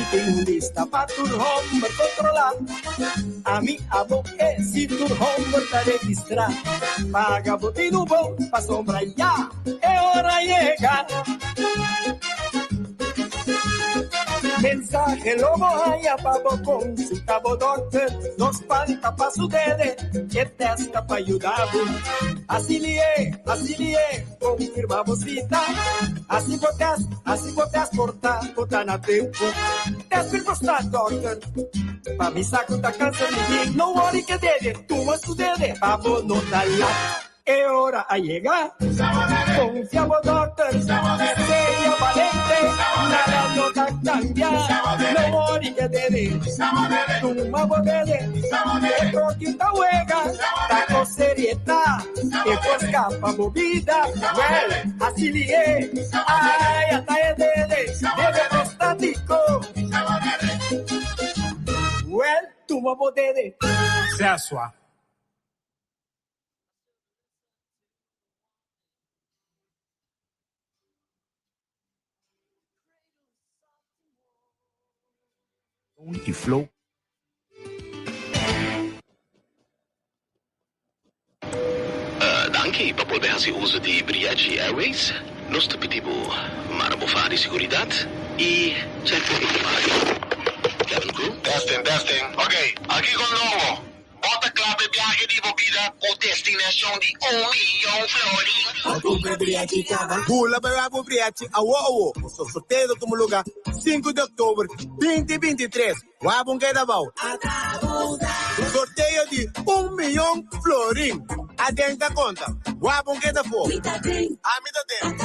Tin un lista pa tur hòmber kontrolá. Ami, abo, e si tur hòmber ta registrá. Paga bo tinu bon pasobra ya e ora yega. Mensahe lo bo haña pa bo konsultá bo dòkter. No spanta pa su dede, e tèst ta pa yuda bo. Hasi lié, hasi lié, konfirmá bo sita. Hasi bo tèst, hasi bo tèst por ta bo ta na tempu. Tèst per prostat, dòkter, pa mi sa ku ta kanser mi tin. No wòri ke dede, tuma su dede pa bo no ta lat. E ora a yega, konfia bo dòkter, sea balente, nada no ta kambia, no wòri ke dede, tuma bo dede, e troki ta wega, ta ko serieta, e por skapa bo bida, wèl, hasi lié, ai ata e dede, dede prostatiko, wèl, tuma bo dede. Sesua. Y Flow. Danki pa bolbe hasi uso di Briachi Airways. Nos ta pidi bo mara bo faha di seguridat y check bo ekipahe. Cabin crew. Testing, testing. Ok, aki con Longo. Bo ta kla p'e biahe di bo bida ku destinashon di un miyon florin? Bula bai wak bo briachi awo awo. Boso sorteo ta tuma luga sinku di oktober binti 23. Wak bon keda abao. Sorteo di un miyon florin. Aden ta konta. Wak bon keda afo. Ami ta den.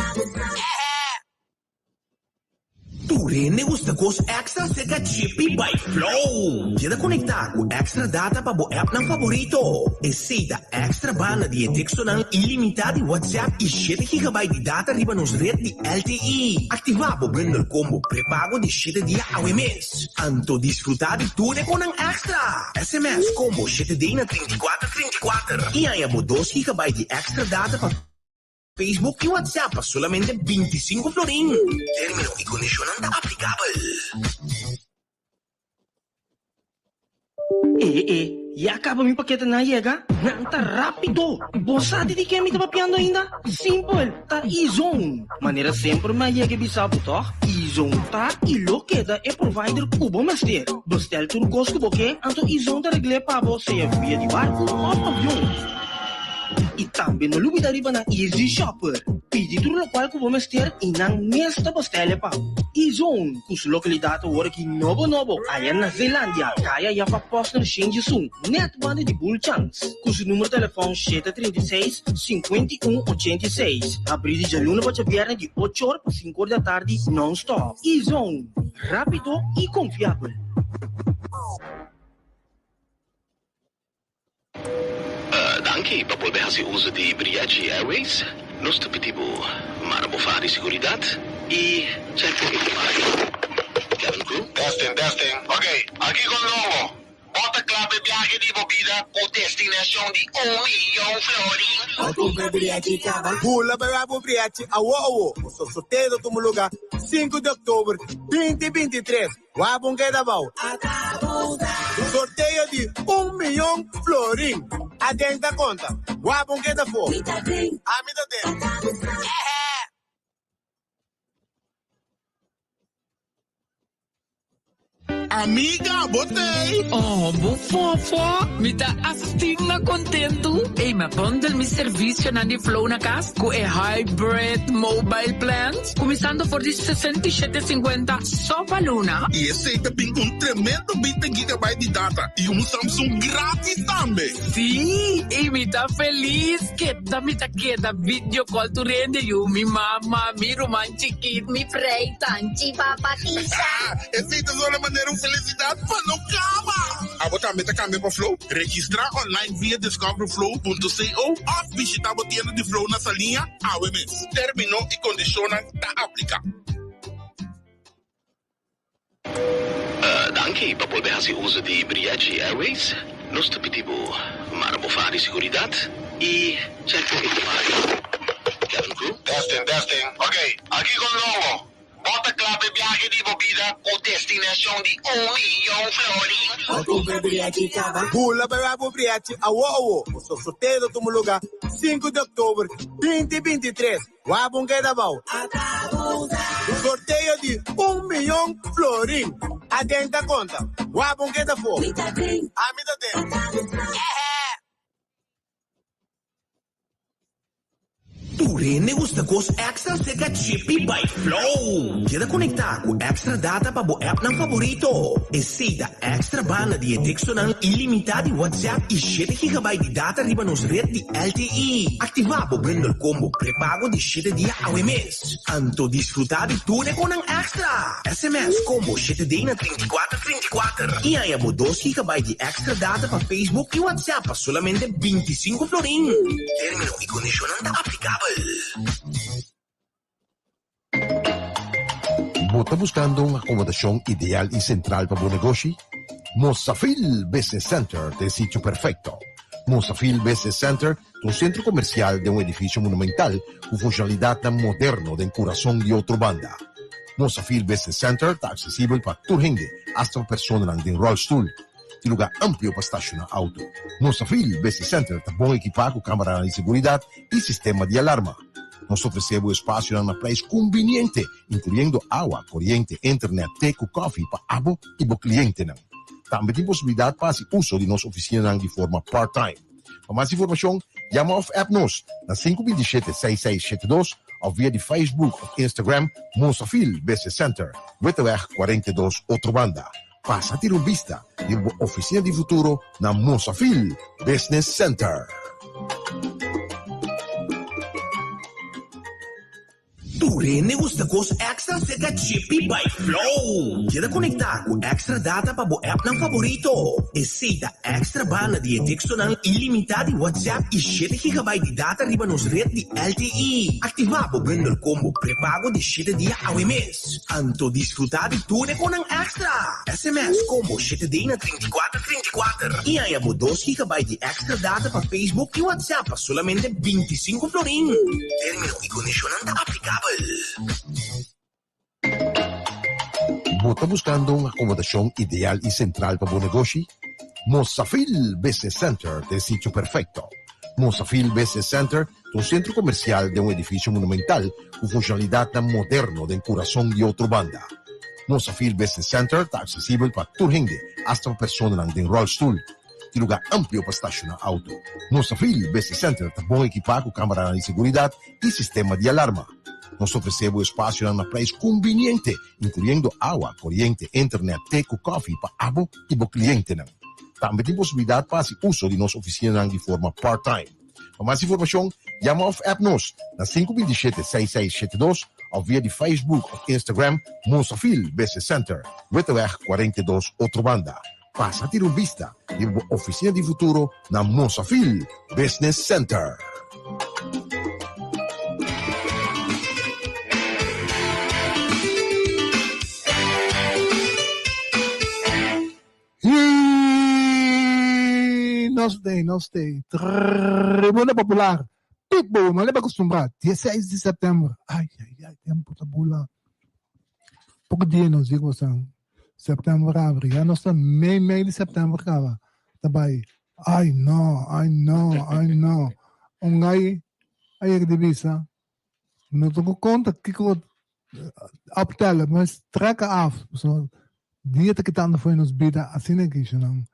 Tur hende gusta kos extra serka Chippy by Flow. Keda konektá ku extra data pa bo appnan faborito. Esei ta extra banda di e tekstonan ilimitá di WhatsApp i shete gigabyte di data riba nos ret di LTE. Aktivá bo bundle combo prepago di shete dia awe mes. Anto disfrutá di tur e konan extra! SMS combo shete D na 34 34 i haña bo dos gigabyte di extra data pa. Facebook i WhatsApp pa solamente 25 florin. Término i kondishonnan ta aplikabel. E e, ya kaba mi paketenan a yega? Nan ta rápido! Bo sa di di ken mi ta papiando ainda? Simpel, ta E-Zone! Manera semper mi a yega e bisa bo tòg? E-Zone ta i lo keda e provider ku bo mester. Bestel tur kos ku bo ke, anto E-Zone ta regl'é pa bo sea via di barku òf avion. I tambe no lubida riba nan Easy Shopper. Pidi tur lokual ku bo mester i nan mes ta bastele pa bo. E-Zone, ku su lokalidat awor aki nobo nobo aya na Zeelandia, kaya Jaffa Posner Shenjisun, nèt banda di Bulchans. Ku su numero telefòn 736, 51 86. Habrí di djaluna pa djabièrnè di ocho or pa sinku or di atardi nòn-stòp. E-Zone, rápido i konfiabel. Danki pa bolbe hasi uso di Briachi Airways. Nos ta pidi bo mara bo faha di seguridat i check bo ekipahe. Cabin crew. Testing, testing. Ok, aki con Longo. Bo ta kla p'e biahe di bo bida ku destinashon di un miyon florin? Bula bai wak bo briachi awo awo. Boso sorteo ta tuma luga sinku di oktober binti 23. Wak bon keda abao. Sorteo di un miyon florin. Aden ta konta. Wak bon keda afo. Ami ta den. Amiga, bo t'ei? Oh, bo fofo, mi ta asina kontentu. Ey, mi a bundle mi servisionan di Flow na kas ku e hybrid mobile plans, kuminsando for di 67,50 so pa luna. I esei ta bin ku un tremendo 20 gigabyte di data i un Samsung gratis tambe. Sí, i mi ta felis. Keda mi ta keda video call tur hende, yu, mi mama, mi ruman chikit, mi frei, tanchi, papa, tisa. Esei ta sona manera un felisidat pa no kaba! Abo tambe ta kambia pa Flow? Registrá online via discoverflow.co òf bishitá bo tienda di Flow na Saliña awe mes. Término i kondishonnan ta apliká. Danki pa bolbe hasi uso di Briachi Airways. Nos ta pidi bo mara bo faha di seguridat i check bo ekipahe. Cabin crew. Testing, testing. Ok, aki con Longo. Bo Bota kla pa e biahe di bo bida ku destinashon di un miyon florin. Bula bai wak bo briachi awo awo, pasobra sorteo ta tuma luga sinku di oktober binti 23. Wak bon keda abou. Sorteo di un miyon florin. Aden ta konta. Wak bon keda afó. Ami ta den. Tur hende gusta kos extra serka Chippy by Flow. Keda konektá ku extra data pa bo appnan faborito. Esei ta extra banda di e tekstonan ilimitá di WhatsApp i shete gigabyte di data riba nos ret di LTE. Aktivá bo bundle combo prepago di shete dia awe mes. Anto disfrutá di tur e konan extra! SMS combo shete day na 34 34 i haña bo dos gigabyte di extra data pa Facebook i WhatsApp pa solamente 25 florin. Término i kondishonnan ta aplikabel. Bo ta buskando un akomodashon ideal i sentral pa bo negoshi? Mosafil Business Center ta e sitio perfekto. Mosafil Business Center ta un sentro komersial den un edifisio monumental ku funshonalidatnan moderno den kurason di Otrobanda. Mosafil Business Center ta aksesibel pa tur hende, asta pa personanan den ròlstul. Tin lugá amplio pa stashoná outo. Mosafil Business Center ta bon ekipá ku kameranan di seguridat i sistema di alarma. Nos ta ofresé bo espasionan na preis kumbiniente, inkluyendo awa, koriente, internet, te ku kòfi pa abo i bo klientenan. Tambe tin posibilidat pa hasi uso di nos ofisinanan di forma part-time. Pa mas informashon, yama òf app nos na 527 6672 òf via di Facebook òf Instagram Mosafil Business Center, Witteweg 42, Otrobanda. Pasa tira un bista di bo oficina di futuro na Mosafil Business Center. Tur hende gusta kos extra serka Chippy by Flow. Keda konektá ku extra data pa bo appnan faborito. Esei ta extra banda di e tekstonan ilimitá di WhatsApp i shete gigabyte di data riba nos ret di LTE. Aktivá bo bundle combo prepago di shete dia awe mes. Anto disfrutá di tur e konan èkstra! SMS Combo shete D na 34 34 i haña bo dos gigabyte di èkstra data pa Facebook i WhatsApp pa solamente 25 florin. Término i kondishonnan ta aplikabel. Bo ta buskando un akomodashon ideal i sentral pa bo negoshi? Mosafil Business Center ta e sitio perfekto. Mosafil Business Center Ta un sentro komersial den un edifisio monumental ku funshonalidatnan moderno den kurason di Otrobanda. Mosafil Business Center ta aksesibel pa tur hende, asta pa personanan den ròlstul. Tin lugá amplio pa stashoná outo. Mosafil Business Center ta bon ekipá ku kameranan di seguridat i sistema di alarma. Nos ta ofresé bo espasionan na preis kumbiniente, inkluyendo awa, koriente, internet, te ku kòfi pa abo i bo klientenan. Tambe tin posibilidat pa hasi uso di nos ofisinanan di forma part-time. Pa mas informashon, yama òf app nos na 527 6672 òf via di Facebook òf Instagram Mosafil Business Center, Witteweg 42, Otrobanda. Pasa tira un bista riba bo ofisina di futuro na Mosafil Business Center. Y nos tei, nos tei. Tribuna Popular. Pitbull, no leba acostumbrá. 16 di september. Ay, ay, ay, tempo ta bula. Poco dia nos digo san. September abre. Ya nos ta mei, mei di september caba. Ta bai. Ay, no, ay, no, ay, no. Un gai a yega di bisa. No ta ku konta kiko optellen, maar trekken af. So, dia ta kitando for nos bida asina aki, nan.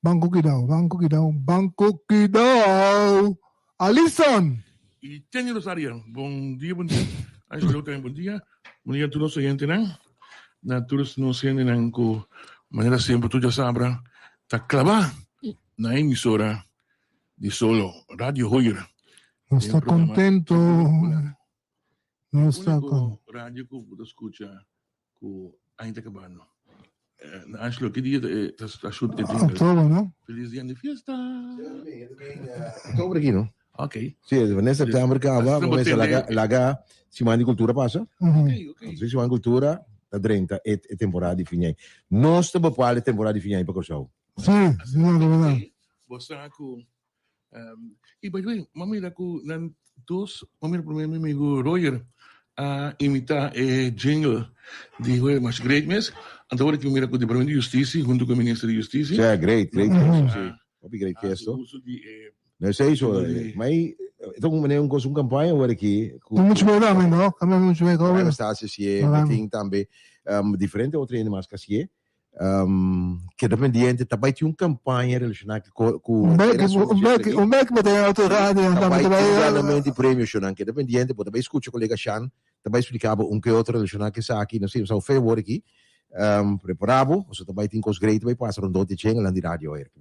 Banco Kidao, Banco Kidao, Banco Kidao! Alison! Y Jenny Rosario, bon dia, bon dia. Angelo también, bon dia. Bon dia a tur nos oyentenan. Na tur nos hendenan ku manera semper tur ya sabra ta klabá na emisora di Solo, Radio Hoyer. Nos ta contento. Nos ta con. Radio ku bo ta skucha ku aña ta kabando. Na Angelo, ki dia ta ta shoot e jingle? Oktober, no? Feliz dia di fiesta. Oktober aki, no? Ok. Sí, wanneer september kaba, bo mester laga, laga Siman di Kultura pasa. Ok, ok. Anto Siman di Kultura ta drenta e temporada di fin aña. Nos ta bepaal e temporada di fin aña pa Kòrsou. Sí, sí, no, de verdad. Bo sa ku Y by the way, m'a mira cu nan dos, m'a mira prome mi amigo Roger a imita e jingle. Di hoy mas great mes. Anto ora ki mira ku Departamento di Justicia hunto ku Minister di Justicia. Sí, great, great gesto, sí. Hopi great gesto. No esei so, mai ta un manera un cosa un campaña ora ki ku Mucho mehor tambe, no? Tambe mucho mehor. Brian Anastasia sié, tin tambe diferente otro hende mas ka sié. Keda pendiente, ta bai tin un campaña relaciona ku ku Un bek, un bek, un bek bo ta den auto radio, Ta bai tin ganamento di premio shonan. Keda pendiente, bo ta bai scucha colega Shan ta bai splica bo un ke otro relaciona ku esaki. Nos tin sa fe awor aki. Prepara bo, pasobra ta bai tin cos great ta bai pasa rondó di jingle nan di radio ayer.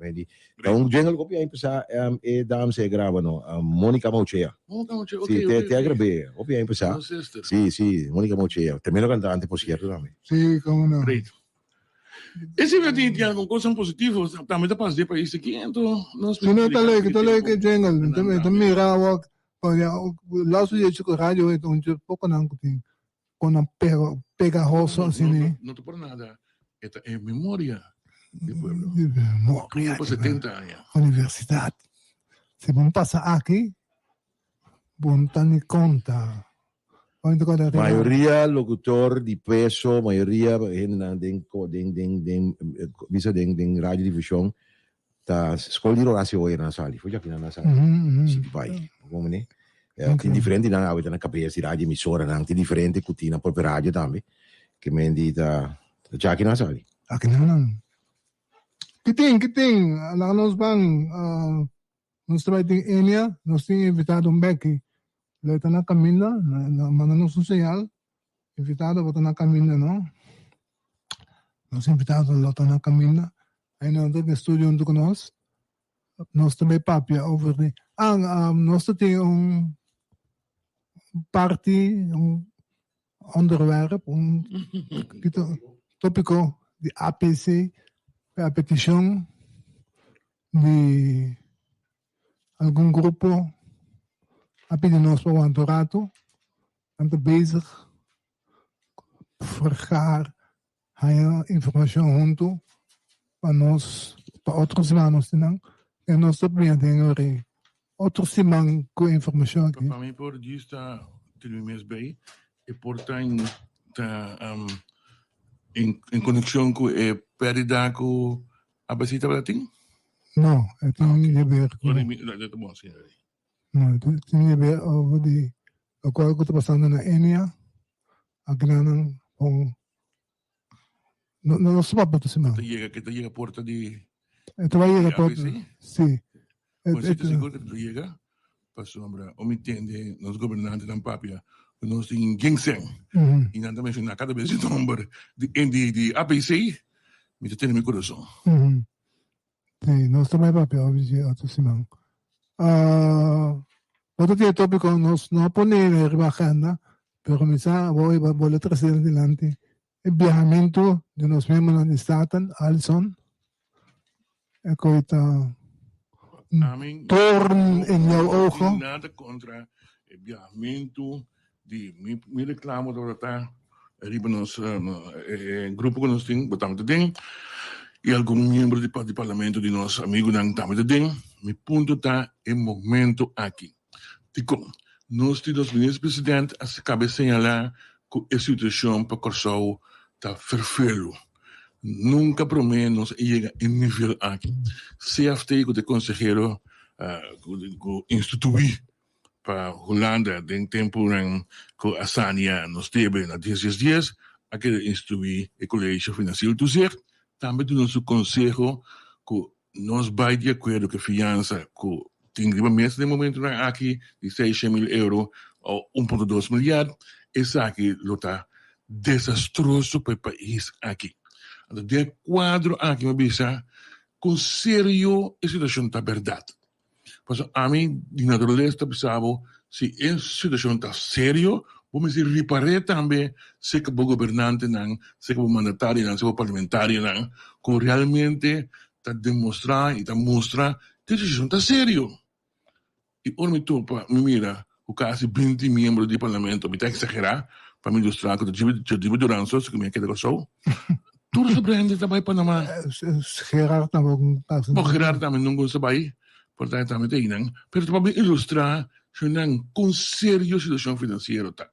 Ta un jingle ku hopi a empesa e dams e graba no, Monica Mauchea. Monica Mauchea, ok, Si, ok, te, te a ok. grab'é, hopi a empesa. Nos sister. Si, si, Monica Mauchea. Tremendo cantante, por cierto, tambe. Si, como no. Great. E si mi tin tin algun cosa positivo tambe ta pasa di e pais aki, anto nos Si no, mester ta dedica leuk, di ta leuk tempo e jingle. na Mi ta, nan mi ta tambe. mira awor, pasobra laatste dia cu radio e ta un dje poco nan cu tin con nan pega, pegahoso No, asina. no, no, no ta por nada, e ta e memoria di pueblo. Di memoria Tuvo pa di 70 aña. Universidad. Si bo pasa aki, bo no ta ni conta. Bo no ta conta riba. Mayoria locutor di peso, mayoria hendenan den den den den bisa den den radiodifusion ta skol di Horacio Hoyer nan sali, for djaki nan a sali, si di bai, bo mene? Tin diferente nan awe ta na kabes di radio emisoranan, tin diferente ku tin nan propio radio tambe, ke men di ta djaki nan a sali. Aki nan nan. Ki tin, ki tin, laga nos ban, nos ta bai tin Enia, nos tin invitado un beki, lo e ta na kaminda, manda nos un señal, invitado bo ta na kaminda no, nos invitado lo ta na kaminda. Ainda no ta den studio huntu ku nos. Nos ta bay papia over di ah nos ta tin un parti, un onderwerp, un tópiko di APC, a petishon di algun grupo a pidi nos pa wanta un ratu. Nan ta bezig vergaar Haña informashon huntu pa nos pa otro siman nos tin nan e nos ta bria den ori otro siman ku e informashon aki. Pa mi por djis ta tene mi mes bay e por ta en ta en konekshon ku e pèrdida ku ABC tabata tin? No, e tin di ber ku. Ori mi ta bon asina. No, tin di ber over di lokual ku ta pasando na Enia. Akinan con no no no stop otro siman. Ta yega ke ta yega porta di E ta bai yega porta. Si. Pues si ta sigur ke ta yega pasobra o mi tende nos gobernantenan papia ku nos tin ginseng i nan ta menshona kada bes e nomber di di di APC mi ta tene mi kurason. Si, nos ta bai papia over dje otro siman. Otro dia tópiko nos no a pone riba agenda, pero mi sa awor e bolbe trese dilanti e biahamentu di nos miembronan di Staten, Alison, e koe ta un torn in jouw ogen. No tin nada kontra e biahamentu di mi mi reclamo tabata ta riba nos e grupo cu nos tin bo tambe ta den y algun miembro di di parlamento di nos amigonan tambe ta den mi punto ta e momento aki dicon nos tin nos minister president a cabe señala cu e situacion pa Corsou ta ferfelu nunca prome nos a yega e nivel aki CFT cu ta e consehero cu institui Pa Hulanda den tempunan ku a sania nos debe na dies dies dies a keda instruí e Kolegio Finansiero Toezicht tambe duna su konseho ku nos bai di akuerdo ku e fiansa ku tin riba mesa den momentunan aki di 600 mil euro o 1.2 milyard esaki lo ta desastroso pa e pais aki. Anto den e kuadro aki mi a bisa kon serio e situashon ta bèrdat. Pasobra ami di naturalesa ta bisa bo, si e situacion ta serio, bo mester ripar'é tambe cerca bo gobernantenan, cerca bo mandatarionan, cerca bo parlamentarionan, cu realmente ta demostra y ta mustra cu e situacion ta serio. Y ora mi topa, mi mira cu casi binti miembro di parlamento, mi ta exagera pa mi ilustra cu ta Jodibo Duran so, si cu mi a keda Curaçao, tur su brende ta bay Panama. Gerard tampoco no pasa. Bo Gerard tambe no gusta bay, por ta tambe ta einan, pero ta pa mi ilustra cu nan con serio situacion financiero ta.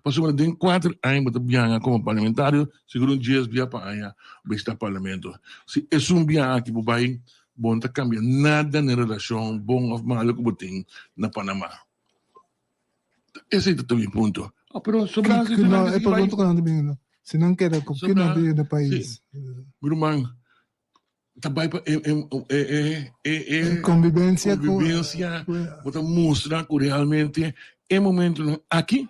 Pasobra den kuater aña bo ta biaha komo parlamentario, sigur un dies bia pa aña bishita parlamento. Si esun biaha aki bo bai, bo no ta kambia nada na e relashon bon òf malo ku bo tin na Panama. Esei ta mi punto. Ah, pero sobra si no, e pregunta ku nan ta bini, si nan keda ku ki nan ta yega pais? Mi ruman, ta bai pa e e e e e convivencia ku convivencia bo ta mustra ku realmente e momentonan aki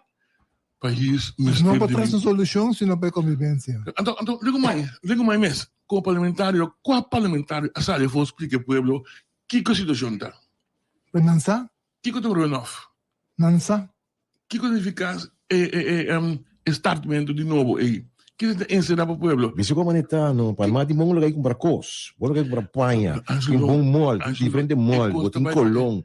pais mester no pa trese un solucion sino pa e convivencia. Anto anto rico mai rico mai mes como parlamentario kua parlamentario a sali afo splika e pueblo kiko e situacion ta? Pero nan sa. Kiko ta un runoff? Nan sa. Kiko significa e e e e startmento di nobo ei? Kiko ta enserá pa pueblo? Bisa como manera ta no, Panamá tin bon lugar di cumpra cos, bon lugar di cumpra paña, tin bon mall, tin diferente mall, bo tin Colón.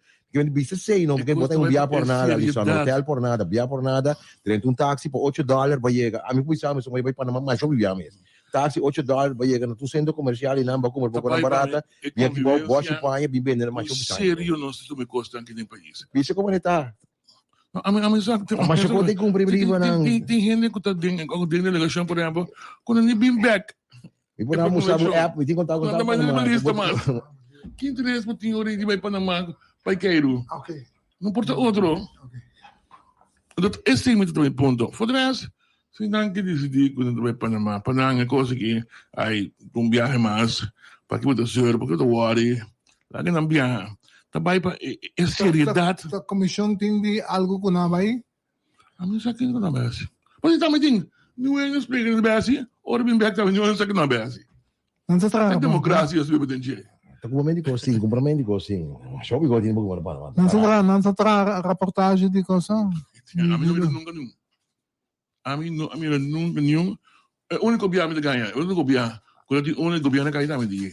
Bisa esey no, porque bo ta un bia por nada, bisa un hotel por nada, bia por nada, drenta un taxi pa ocho dollar bo yega. Ami cu bisa mi so bai Panamá masha hopi bia mes. Taxi ocho dollar bo yega na tur centro comercial y nan bo cumpra poco nan barata, bin aki bo boshi paña bin bende nan masha hopi santo. Serio nos ta tuma e cosnan aki den pais. Bisa como manera ta. No, ami ami sa tin Masha kote kumpri riba nan. Tin tin hende ku ta den den delegashon por ehempel ku no ni bin bek. Mi por a mustra bo app, mi tin kontak kontak Panama. Lista mas. Ki interes bo tin ora di bai Panama bai Keiru? Okay. No por ta otro. Dat esei mi ta tuma e punto. For de rest, si nan ke disidí ku nan ta bai Panama, pa nan e kos aki, ai, un biahe mas, paki bo ta zeur, paki bo ta worry, Laga nan biaha. Ta bai pa e seriedad. Ta comision tin di algo cu nan a bai? Ami no sa ken cu nan a bai haci. Pasobra tambe tin niun hende splika nan a bai haci, ora bin bek tambe niun hende sa ken nan a bai haci. Nan sa traha E democracia su biba den dje. Ta cumpra menti cos tin, cumpra menti cos tin. Shopi cos tin pa cumpra pa. Nan sa traha, nan sa traha raportahe di cosa. Ami no mira nunca niun. Ami no a mira nunca niun. E unico bia mi ta gaña, e unico bia cu ta tin un e gobierno a cay tambe di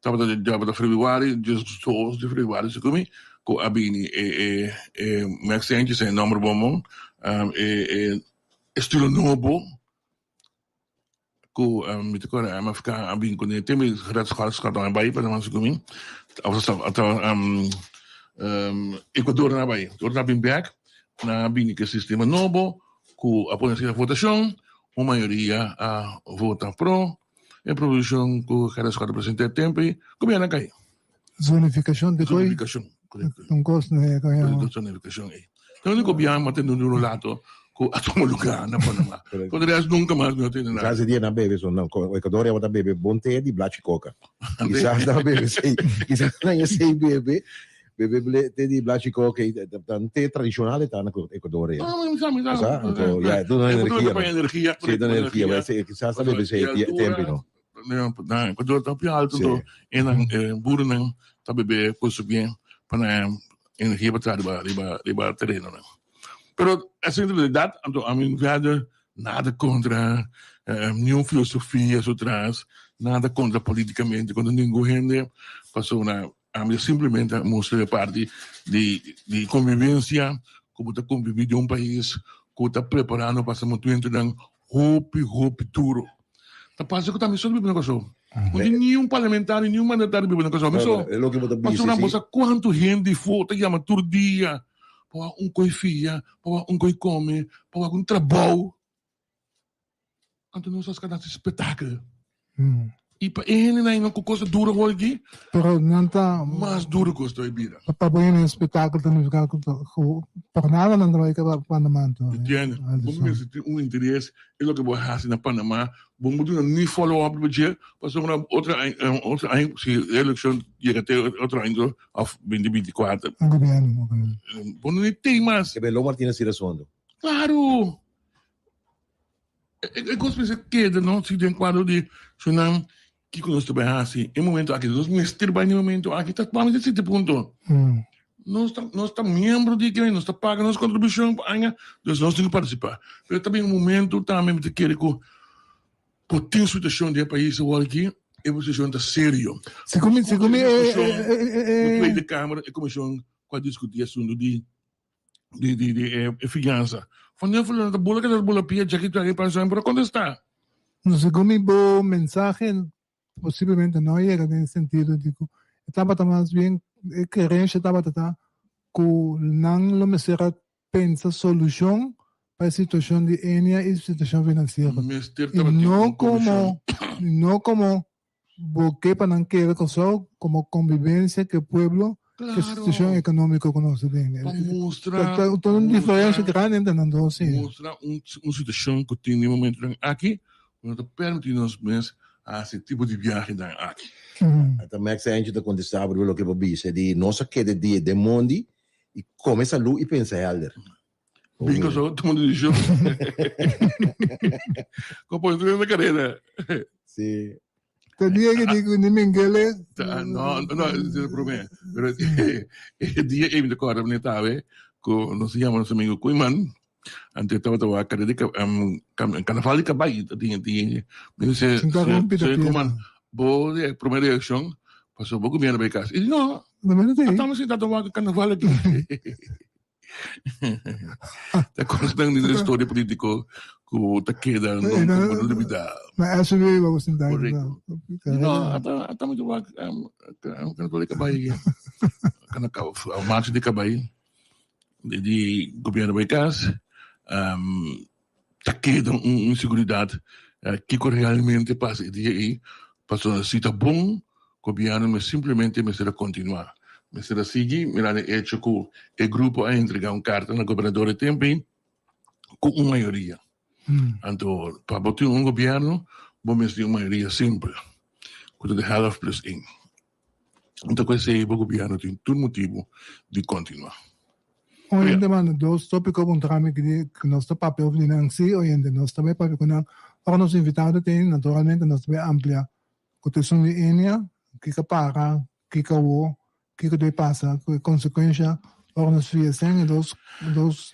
tabata tabata februari, 2 di februari si cumi, cu a bini e e e Max Sanchez e nomber bon bon, e e estilo nobo cu mi ta corda MFK a bin cune te mi red schot a bay pa nan si cumi, tabata Ecuador nan a bay, ora nan a bin bek nan a bini cu e sistema nobo cu a pone asina votacion, un mayoria a vota pro e proposicion cu Gerrit Schotte a presenta e tempo ey, gobierno a cay. Zonificacion di coi? Zonificacion, correcto. Un cos na e con Zonificacion ey. E unico biaha mi a tende un relato cu a tuma lugar na Panama. Por de resto nunca mas mi a tende nada. Kisas e dia nan bebe so nan Ecuador ya ta bebe bon te di blachi coca. Kisas nan bebe esey, kisas nan esey bebe. Bebe te di blachi coca y ta un te tradicional e ta na Ecuador ya. Ah, mi sa, mi sa. Sa? Anto, ya, duna energia. Pa energia. Si, duna energia. Kisas ta bebe esey tempo no. Na Ecuador ta hopi alto, anto e nan burunan ta bebe cos bien pa nan energia pa traha riba riba riba terenonan. Pero esa en realidad anto ami verder nada contra niun filosofia su tras, nada contra politicamente contra ningun hende, pasobra ami simplemente a mustra e parti di di convivencia cu bo ta convivi den un pais cu ta preparando pa hasi momentonan hopi hopi duro. Ta pasa ku ta mi so ta biba na Kòrsou. No tin niun parlamentario, niun mandatario biba na Kòrsou. Mi so. Pasobra bo sa kuantu hende fo ta yama tur dia pa wak un koi fia, pa wak un koi kome, pa wak un trabou. Anto nos a ska hasi spetakel. I pa e hendenan no ku kos ta duro awor aki. Pero nan ta. Mas duro kos ta e bida. Pa bo hende espectáculo ta nifica ku por nada nan ta bai pa Panama anto. Entiende? Bo mester tin un interes e loke bo a hasi na Panama. Bo no duna ni follow up riba dje pasobra otro aña otro aña si e elekshon yega te otro aña of 2024. Un gobierno. Bo no ni tin mas. Kebe Lo Martinez tira sondo. Claro! E kos mester keda no si den kuadro di su nan kiko nos ta bai hasi e momento aki nos mester bai na e momento aki ta pa mi ta sinti punto nos ta nos ta miembro di e nos ta paga nos kontribushon pa aña dus nos tin ku partisipá pero ta bin un momento tambe mi ta kere ku por tin situashon den e pais awor aki e posishon ta serio Segun mi segun mi e Tweede Kamer e komishon ku a diskutí asuntu di di di di e e fiansa. Van den fulano ta bula keda bula pia djaki djaki pa nan por a kontestá. No, segun mi bo mensahe posiblemente no a yega den e sentido di ku e tabata mas bien e kerensha tabata ta ku nan lo mester a pensa solushon. pa e situashon di Enia i situashon finansiero. Mester I tabatin no un komishon. komo no komo bo ke pa nan kere Kòrsou komo konbibensia ku e pueblo ku e situashon Klaro. ekonómiko ku nos ta den. Pa mustra, Ta ta un diferensia mustra, grandi entre nan dos, si. mustra un un situashon ku tin den momentunan aki ku no ta permití nos mes hasi tipo di biahenan aki. Ata Max Angie ta kontestá bo riba loke bo bisa di nos a keda dia den mondi i kome salú i pensa helder. Bingo so toma desishon. Ko pone tur na karera. Sí. Te dia que digo ni Mingele. No, no, ese es promé. Pero e dia ei mi ta kòrda mi tawe ku nos a yama nos amigo Koeiman. Antes tabata wak karera di karnaval di kabai tin tin. Mi dice, Sinta rompi ta señor piedra. Koeiman, bo e promé reakshon pasobra bo gobièrnu bai kas. I di no, No me no atamos sinta ta wak karnaval aki. Ta cosnan di historia politico cu ta keda no no olbida. Ma SW ba gusto tayo. Correcto. No, ata ata mo wak kana tole kabay. Kana ka marcha di kabay di di gobierno bay cas ta keda un inseguridad kico realmente pasa e dia ey pasobra si ta bon gobierno mes simplemente mester a continua mester a sigui mirando e hecho cu e grupo a entrega un carta na gobernador e tempo ey cu un mayoria anto pa bo tin un gobierno bo mester tin un mayoria simpel cu ta de helft plus een anto cu esey bo gobierno tin tur motibo di continua. Oyente manda dos tópiko pa un trami ku nos ta papia over di nan. Sí, oyente, nos ta bai papia ku nan. Ora nos invitado tin, naturalmente nos ta bai amplia ku ta esun di Enia, kiko a para, kiko awor, kiko debe pasa, ku e konsekuensha ora nos fia esei e dos dos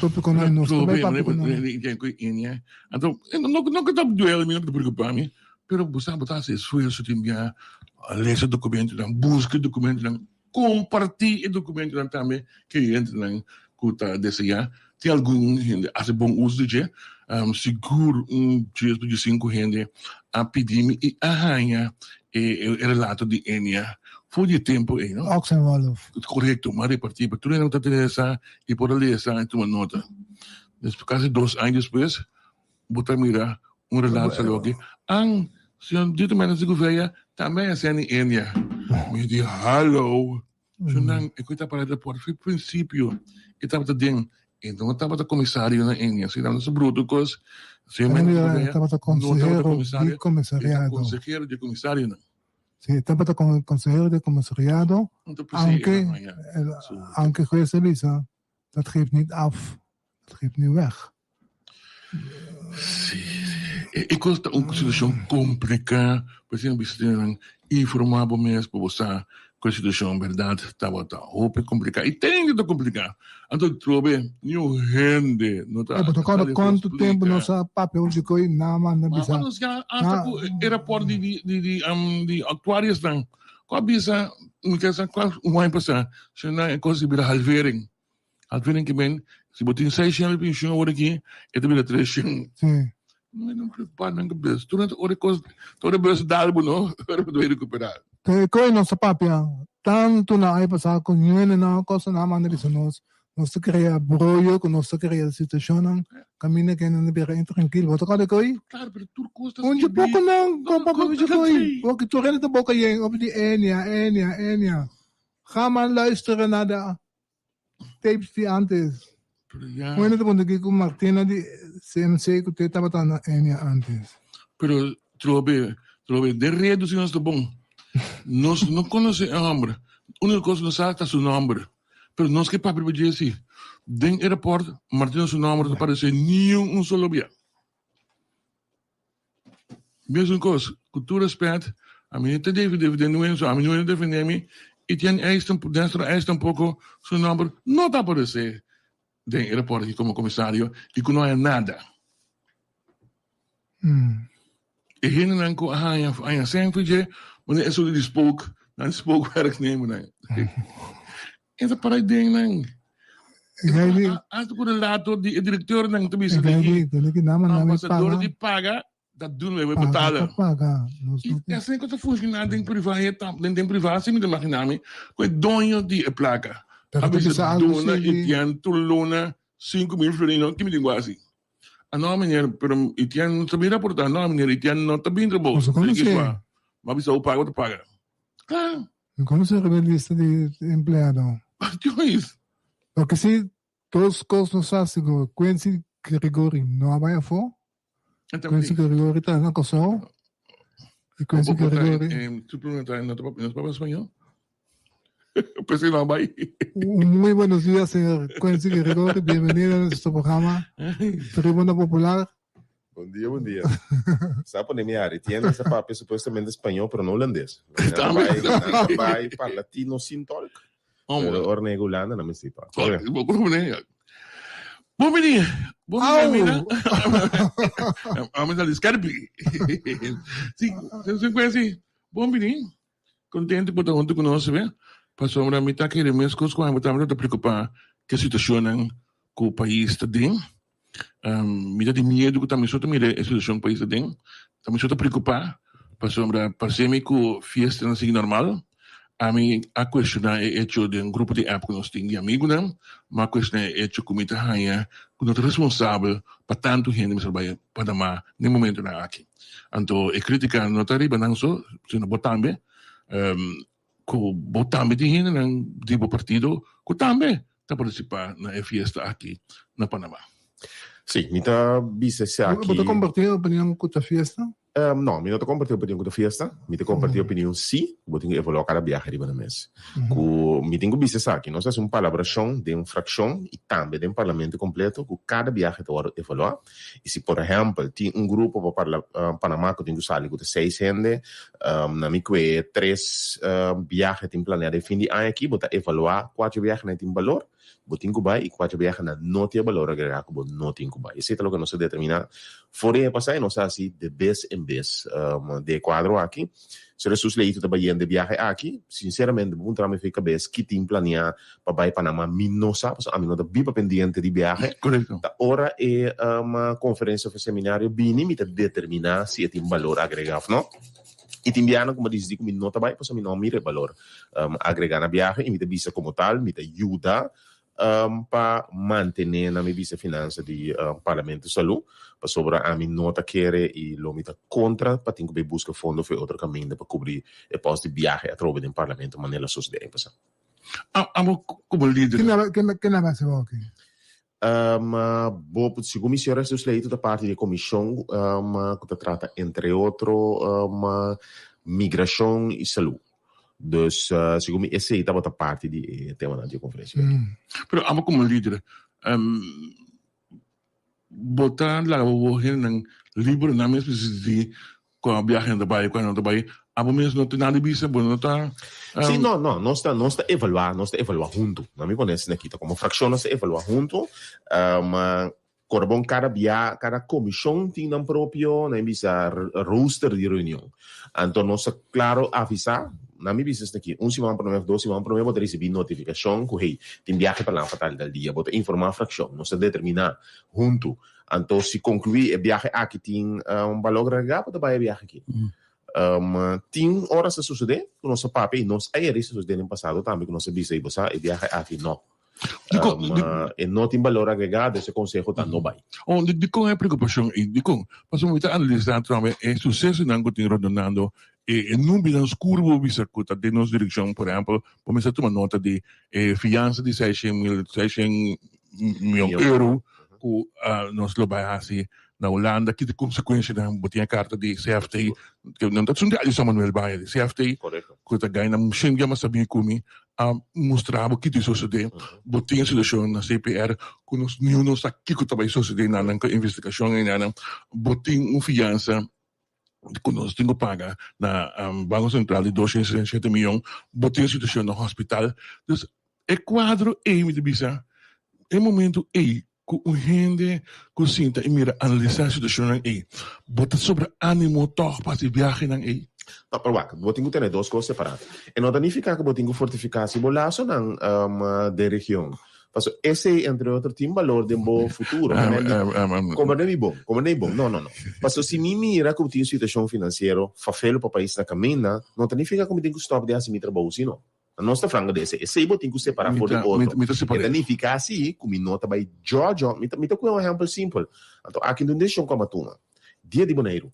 tópikonan nos ta bai papia ku nan. Anto, no no ku ta duel mi, no ku ta preokupa mi, pero bo sa bo ta hasi esfuerso tin bia lesa dokumentonan, buska dokumentonan. Kompartí e dokumentonan tambe ku e hendenan ku ta deseá. Tin algun hende hasi bon uso di dje. Sigur un dies pa diesinku hende a pidi mi i a haña e relato di Enia for di e tempu ei, no? Oxenwolf. Korekto, mi a repartí pa tur hende ku ta interesá i por a lesa i tuma nota. Despues, kasi dos aña despues, bo ta mira un relato sa loke an señor Dito Mendes de Gouveia tambe a hasié ni India. Mi di hallo. Su nan e ku ta para raport fi principio e tabata den e no tabata comisario na India si tabata su bruto kos señor Mendes de Gouveia tabata no tabata consehero comisario di comisariado. E ta consehero di comisarionan. Si tabata consehero di comisariado aunke aunke hues a bisa dat geeft niet af dat geeft niet weg. Sí, e kos ta un situashon kompliká, por esei mi bisa nan informá bo mes pa bo sa ku e situashon bèrdat tabata hopi kompliká i ten ku ta kompliká. Anto trobe niun hende no ta E bo ta kòrda sali for kuantu tempu splika. nos a papia over di koi nan a manda Ma bisa. nos ya hasta Na ku e rapòrt di di di di di aktuariosnan ku a bisa mi ke sa kua un aña pasá si nan e kos di bira halvering. Halvering ke men, si bo tin seishent di penshun awor aki, e ta bira treshent. Sí. No, no preocupa nan kabes. Tur nan ora kos, tur ora bes dal bo no, ora bo ta bai recuperá. Te koe nos a papia tantu na aña pasá ku ñuene nan kos nan a manda bisa nos, nos ta krea broyo ku nos ta krea situashonnan kaminda ke nan ta bira intrankil. Bo ta kòrda koe? Klaro, pero tur kos ta Un dje skibí. poko nan, kon papia Tur dje kos ta koe. skibí. Porque tur hende ta boka yen over di Enia, Enia, Enia. Ga maar luisteren naar de tapes di antes. Ja. Bueno, te ponte ku Martina di CMC ku te tabata na Enia antes. Pero trobe, trobe, de redu si nos ta bon. Nos no conoce e homber. Único cosa nos sa ta su nomber. Pero nos ke papia pa dje si. Den e rapport, Martina su nomber ta aparece ni un solo bia. Mesun kos, ku tur respet, ami no ta defende Nuenzo, ami no ta defende mi, i Jan Eis Nestor Eis tampoko su nomber no ta aparece den e raport aki komo komisario i ku no haya nada. E hendenan ku a haña haña sèn for dje, manera esun di spook, nan spookwerknemernan. E ta para den nan. Hasta ku relato di e direktornan ta bisa di ki ambasador di paga dat doen wij, we betalen. I asina ku ta funshoná den privá den privá si mi ta imaginá mi ku e doño di e plaka a bisa duna i tian tur luna. 5000 florin no, ki mi tin ku hasi? Ah no meneer, pero Etienne no ta bin raportá. No meneer, Etienne no ta bin trabou. Boso konosé? M'a bisa bo paga, bo ta paga. Klaar. Mi konosé riba e lista di empleado. Joyce. Loke si dos kos nos sa sigur, Quincy Gregory no a bai afó. Quincy Gregory ta na Kòrsou. I Quincy Gregory. Tu pregunta, no ta papia spañó? Pues no bai. Muy buenos días, señor Quincy Gregory. Bienvenido a nuestro programa Tribuna Popular. Bon dia, bon dia. Sa pone mi ari. Tiene sa papia supuestamente español, pero no holandés. Tambe. Bai pa latino sin tolk. Pero ora nega Hulanda, na mi si pa. Bon bini. Bon bini, mira. Ami sa di skerpi. Si, si, si, bon bini. Contento por ta hunto cu nos be, pasobra mi ta kere mescos cu abo tambe ta preocupa cu e situacionnan cu pais ta den. Mi ta tin miedo cu ta mi so ta mira e situacion cu pais ta den, ta mi so ta preocupa pasobra parce mi cu fiestanan sigui normal. Ami a cuestiona e hecho den grupo di app cu nos tin di amigunan, mi a cuestiona e hecho cu mi ta haya cu no ta responsabel pa tanto hende mester bay Panama den e momentonan aki. Anto e critica no ta riba nan so, sino bo tambe, cu bo tambe tin hendenan di bo partido cu tambe ta participa na e fiesta aki na Panama. Sí, mi ta bisa esaki. Bo ta comparti e opinion cu ta fiesta? No, mi no ta comparti e opinion cu ta fiesta. Mi ta comparti e opinion sí, cu bo tin cu evalua cada biahe riba nan mes. Cu mi tin cu bisa esaki, nos a haci un palabracion den fraccion y tambe den parlamento completo cu cada biahe ta wordo evalua. Y si por ehempel tin un grupo pa parla Panama cu tin cu sali cu ta seis hende, na mi cue tres biahe tin planea den fin di aña aki, bo ta evalua cua dje biahenan tin balor, bo tin cu bay y cua dje biahenan no tin e balor agrega cu bo no tin cu bay. Esey ta loke nos a determina for di aña pasa y nos a haci de bes en bes den e cuadro aki. Sra. Jesús Leito ta bayendo e biahe aki. Sinceramente, bo puntra mi fe cabes ki tin planea pa bay Panama, mi no sa, pasobra ami no ta biba pendiente di biahe. Correcto. Ta ora e conferencia of e seminario bini, mi ta determina si e tin balor agrega of no. Y tin biahanan cu mi a dicidi cu mi no ta bay, pasobra mi no a mira e balor agrega na biahe y mi ta bisa como tal, mi ta yuda pa mantené na mi bisa finansa di Parlamento Salú, pasobra ami no ta kere i lo mi ta kontra pa tin ku bai buska fondo for e otro kaminda pa kubri e pòst di biahe atrobe den Parlamento manera sosodé aña pasá. Abo komo lider. Ken a basa bo aki? Bo, segun mi señor Jesús Leito ta parti di e komishon ku ta trata entre otro migrashon i salú. Dus segun mi esei tabata parti di e temanan di e konferensia. Pero abo komo lider bo ta laga bo hendenan liber nan mes disidí kua biahe nan ta bai kua nan no ta bai? Abo mes no tin nada di bisa? Bo no ta. Sí, no, no, nos ta nos ta evaluá, nos ta evaluá huntu. No mi pone asina aki, ta komo frakshon nos ta evaluá huntu. Kora bon kada bia, kada komishon tin nan propio, nan bisa rooster di reunion. Anto nos ta klaro avisá, nan mi bisa esaki, un siman promé òf dos siman promé bo ta risibí notifikashon ku hey, tin biahe pa lan pa tal i tal dia. Bo ta informá frakshon, nos ta determiná huntu. Anto si konkluí e biahe aki tin un balor agregá, bo ta bai e biahe aki. Tin ora sa sosodé ku nos a papia i nos a yera i sa sosodé den pasado tambe ku nos a bisa i bo sa e biahe aki no. E no tin balor agregado, ese conseho ta no bai. Oh, dikon e preocupacion ei? Dikon? Pasobra mi ta analisa tambe e sucesonan cu tin rondonando e nubinan scur bo bisa cu ta den nos direccion. Por ehempel, bo mester tuma nota di e fiansa di seishen mil, seishen mion euro cu nos lo bai haci na Hulanda. Ki ta e consecuencianan? Bo tin e carta di CFT, nan ta esun di Alison Manuel Baña di CFT, cu ta gana shen dia mas sabí cu mi. A mustra bo kiko ta sosodé. Bo tin e situashon na CPR ku nos niun no sa kiko ta bai sosodé na nan ku investigashon ei nan. Bo tin un fiansa ku nos tin ku paga na Banko Sentral di dos shen sesenta i shete miyon. Bo tin e situashon na hospital. Dus e kuadro ei mi ta bisa e momento ei ku un hende ku sinta i mira analisá e situashonnan ei, bo ta sobra ánimo tòg pa hasi biahenan ei? No, pero wak, bo tin ku tene dos kos separá. E no ta nifiká ku bo tin ku fortifiká si bo lasonan den region. Pasobra esei, entre otro, tin balor den bo futuro. Komprendé mi bon, komprendé mi bon. No, no, no. Pasobra si mi mira ku tin un situashon finansiero fafelo pa pais na kaminda, no ta nifiká ku mi tin ku stòp di hasi mi trabou, sino. Nos ta franco den esei. Esei bo tin ku separá for di otro. Mi ta separ'é. E ta nifiká si ku mi no ta bai djòdjò. Mi ta mi ta kue un ehèmpel simpel. Anto aki ta un desishon ku a tuma. Dia di Boneiru,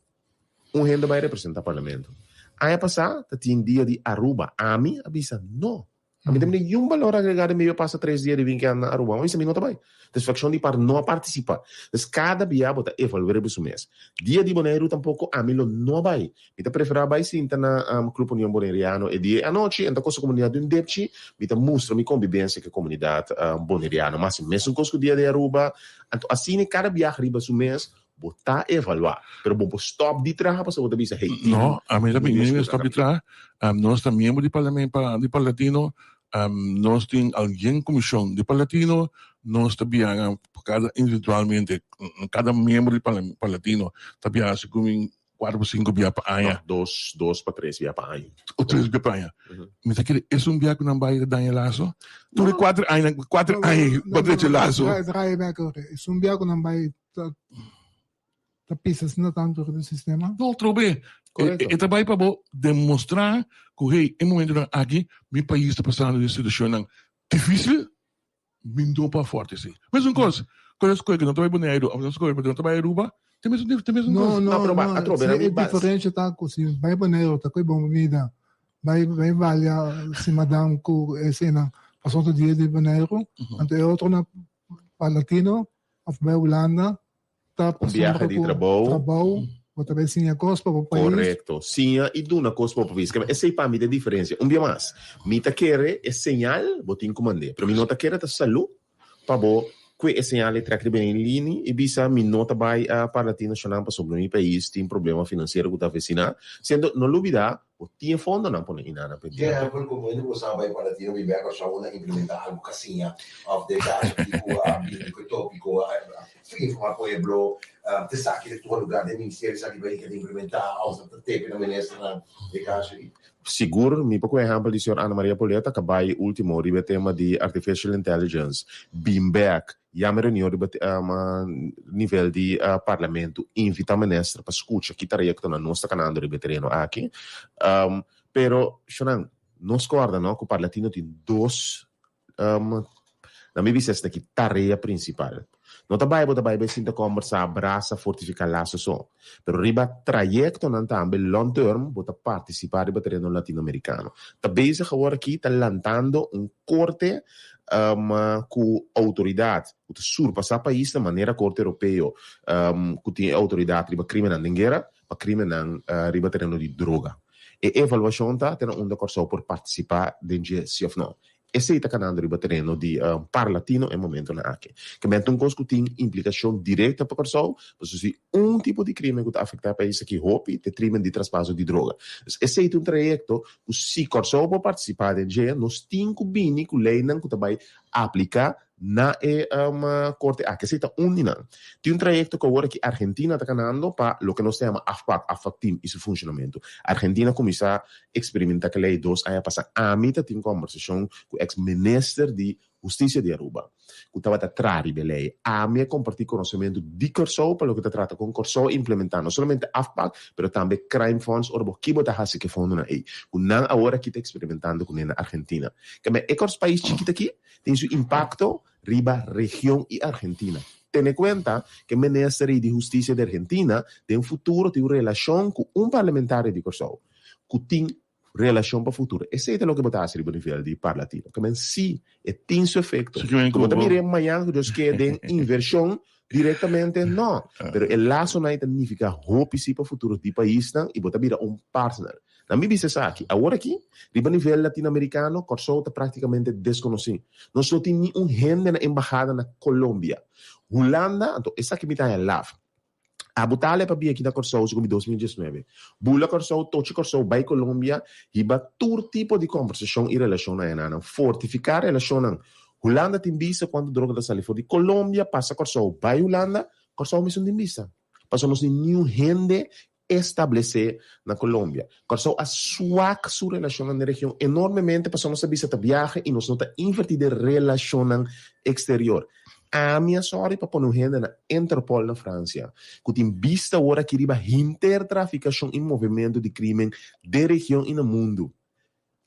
un hende bai representá parlamento. Aña pasá ta tin dia di Aruba. Ami a bisa no. Ami ta mira niun balor agregá den mi a pasa tres dia di winkendi na Aruba. Mi a bisa mi no ta bai. Des frakshon di par no a partisipá. Des kada bia bo ta evaluá riba su mes. Dia di Boneiru tampoko ami lo no bai. Mi ta preferá bai sinta na Club Union Boneriano e dia e anochi en ta kosa komunidat di un depchi. Mi ta mustra mi kombibensia ku e komunidat boneriano. Mas e mesun kos ku dia di Aruba. Anto asina kada biaha riba su mes bo ta evaluá. Pero bo por stòp di traha pasobra bo ta bisa hey tin No, ami ta mi no stòp di traha. Nos ta miembro di parlamento pa di Parlatino. Nos tin algén komishon di Parlatino. Nos ta biaha kada individualmente kada miembro di Parlatino ta biaha segun 4 pa 5 bia pa aña. No, dos, dos pa tres bia pa aña. O tres bia pa aña. Mi ta kere esun bia ku nan bai ta daña laso. Tur e kuater aña, kuater aña pa drecha laso. Draai, draai bek ora. Esun bia ku nan bai ta ta pisa asina tantu riba e sistema. No, trobe. Korekto. E ta bai pa bo demostra ku hey, e momentunan aki mi pais ta pasando den situashonnan difisil. Mi no pa forte si. Mesun kos, ku nos koe ku no ta bai Boneiru of nos koe ku no ta bai Aruba, ta mesun ta mesun No, kos. no, No, pero ba, no. atrobe Si na e mi bas. diferensha ta ku si bai Boneiru ta koe bon bida, bai bai balia si madam ku esenan pasobra ta dia di Boneiru, anto e otro na pa latino of bai Hulanda ta Un biahe pasobra di ku trabou. trabou bo ta bai siña kos pa bo pais. Korekto. Siña i duna kos pa bo pais. Keme esei pa mi ta e diferensia. Un bia mas, mi ta kere e señal bo tin ku mand'é, pero mi no ta kere ta salú pa bo kue e señal ei trèk riba e lini i bisa mi no ta bai Parlatino Shonnan pasobra mi pais tin problema finansiero ku ta avesiná. Siendo, no lubidá Bo tin e fondonan pone inana Ke pendiente. ehempel ku hende ku sa bai Parlatino bin bek Kòrsou na implementá algu kasiña òf den kaso di ku a bini ku e tópiko a informá pueblo te esaki ta tuma lugá den ministerio esaki bai keda implementá òf ta tepe na ministernan den kaso di. Sigur mi por ku ehempel di señor Ana Maria Polet a kabay ultimo riba e tema di artificial intelligence bin bek Yama e reunion riba nivel di Parlamento, invita minister pa scucha ki trayectonan nos ta canando riba e tereno aki. Pero, shonan, nos corda no cu Parlatino tin dos, na mi bisa esta ki tarea principal. No ta bay bo ta bay bay sinta combersa, brasa, fortifica laso so. Pero riba trayectonan tambe long term bo ta participa riba tereno Latinoamericano. Ta bezig awor aki ta lantando un corte ku outoridat ku ta surpasá paisnan manera Korte Europeo ku tin e outoridat riba krimennan den guera pa krimennan riba tereno di droga. E evaluashon ta te na unda Kòrsou por partisipá den dje si òf no. Esei ta kanando riba tereno di Parlatino e momentonan aki. Kementi un kos ku tin implikashon direkto pa Kòrsou, pasobra si un tipo di krimen ku ta afektá e pais aki hopi ta e krimen di traspaso di droga. Dus esei ta un trayekto ku si Kòrsou por partisipá den dje, nos tin ku bini ku leinan ku ta bai apliká na e korte aki. Esei ta un di nan. Tin un trayekto ku awor aki Argentina ta kanando pa loke nos ta yama AFPAC, AFPAC Team i su funshonamentu. Argentina kuminsá eksperimentá ku e lei dos aña pasá. Ami ta tin kòmbersashon ku eks minister di Hustisia di Aruba, ku tabata tra riba e lei. Ami a kompartí konosementu di Kòrsou pa loke ta trata kon Kòrsou a implementá no solamente AFPAC, pero tambe Crime Funds ora bo ki bo ta hasi ku e fondonan ei, ku nan awor aki ta eksperimentando kuné na Argentina. Kamba e kòrs pais chikit aki tin su impakto riba region i Argentina. Tene kuenta ku e minister ei di Hustisia di Argentina den futuro tin un relashon ku un parlamentario di Kòrsou ku tin Relashon pa futuro. Esei ta loke bo ta hasi riba nivel di Parlatino. Ke men si e tin su efekto. Ku bo ta mir'é mañan ku Dios ke den invershon direktamente? No. Pero e lasonan ei ta nifiká hopi si pa futuro di paisnan i bo ta bira un partner. Na mi bisa esaki, awor aki, riba nivel latinoamerikano, Kòrsou ta praktikamente deskonosí. Nos no tin ni un hende na embahada na Colombia. Hulanda, anto esaki mi ta haña laf. Abo ta ale pa bia aki na Kòrsou segun mi 2019. Bula Kòrsou, tochi Kòrsou, bai Colombia, hiba tur tipo di kòmbersashon i relashon na enanan. Fortifiká relashonnan. Hulanda tin bista kuantu droga ta sali for di Colombia pasa Kòrsou bai Hulanda, Kòrsou mesun tin bista. Pasobra nos tin niun hende establesé na Colombia. Kòrsou a swak su relashonnan den region enormemente pasobra nos ta bisa ta biaha i nos no ta invertí den relashonnan eksterior. Ami a sòri pa pone un hende na Interpol na Fransia ku tin bista awor aki riba hinter trafikashon i movementu di krimen den region i na mundu.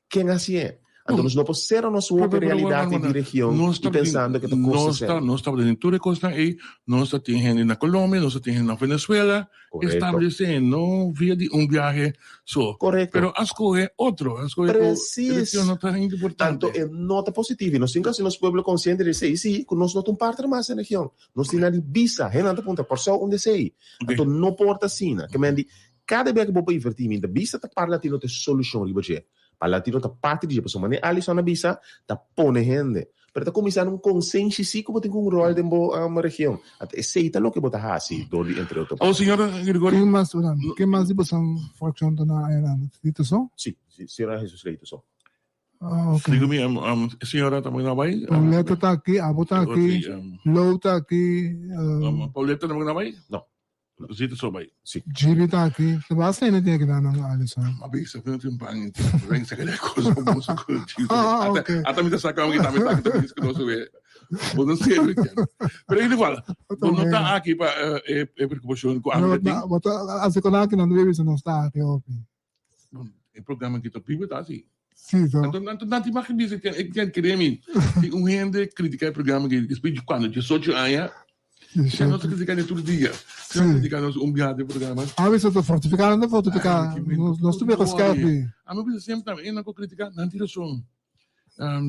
Ken hasié? Anto nos no por sera nos wowo pa e realidat di region i pensando ku ta kos ta sera. Nos tabata den tur e kosnan ei, nos ta tin hende na Colombia, nos ta tin hende na Venezuela, establesé no via di un biahe so. Pero a skohe otro, a skohe ku e region no ta importante. Anto e no ta positivo i nos tin ku hasi nos pueblo konsiente di esei, sí, ku nos no ta un partner mas den region. Nos tin na di bisa, hendenan ta puntra, Kòrsou unda esei? Anto no por ta asina. Ke men di, kada bia ku bo por invertí, mi ta bisa ta parlatino ta e solushon riba dje. Parlatino ta parti di dje, pasobra manera Alison a bisa, ta pone hende. Pero ta kuminsá na un konsenshi sí ku bo tin ku un ròl den bo region. Anto esei ta loke bo ta hasi dor di entre otro. Oh, señor Gregorio. Ken mas, ken mas di boso frakshon ta na Ayanana? Rito so? Sí, señora Jesus Rito so. Ah, ok. Digo mi, e señora tambe na bai? Pauletta ta aki, abo ta aki, Lou ta aki. Pauletta tambe na bai? No. Zita so bai. Si. Gibi ta aki. Te basta hende tin aki na nan Alison. Ma bisa ku no tin pan in tin. Ren saka de cosa bo sa ku chi. Ah, ok. Ata mi ta saka mi ta mi ta ta bis ku no sube. Bo no sirve ken. Pero in igual, bo no ta aki pa e e preocupacion ku ami ta tin. Bo ta asi kon aki nan debe bisa nos ta aki hopi. E programa ki ta pibe ta asi. Si, so. Anto anto nan tin mag bisa ken e ken kere mi. Si un hende critica e programa ki despues di cuando 18 aña Ya nos ta critica ni tur dia. Si nos critica nos un biaha den programa. A bisa ta fortifica, nan ta fortifica. Nos ta bira skerpi. Ami bisa semper tambe, e nan ku critica, nan tin rason.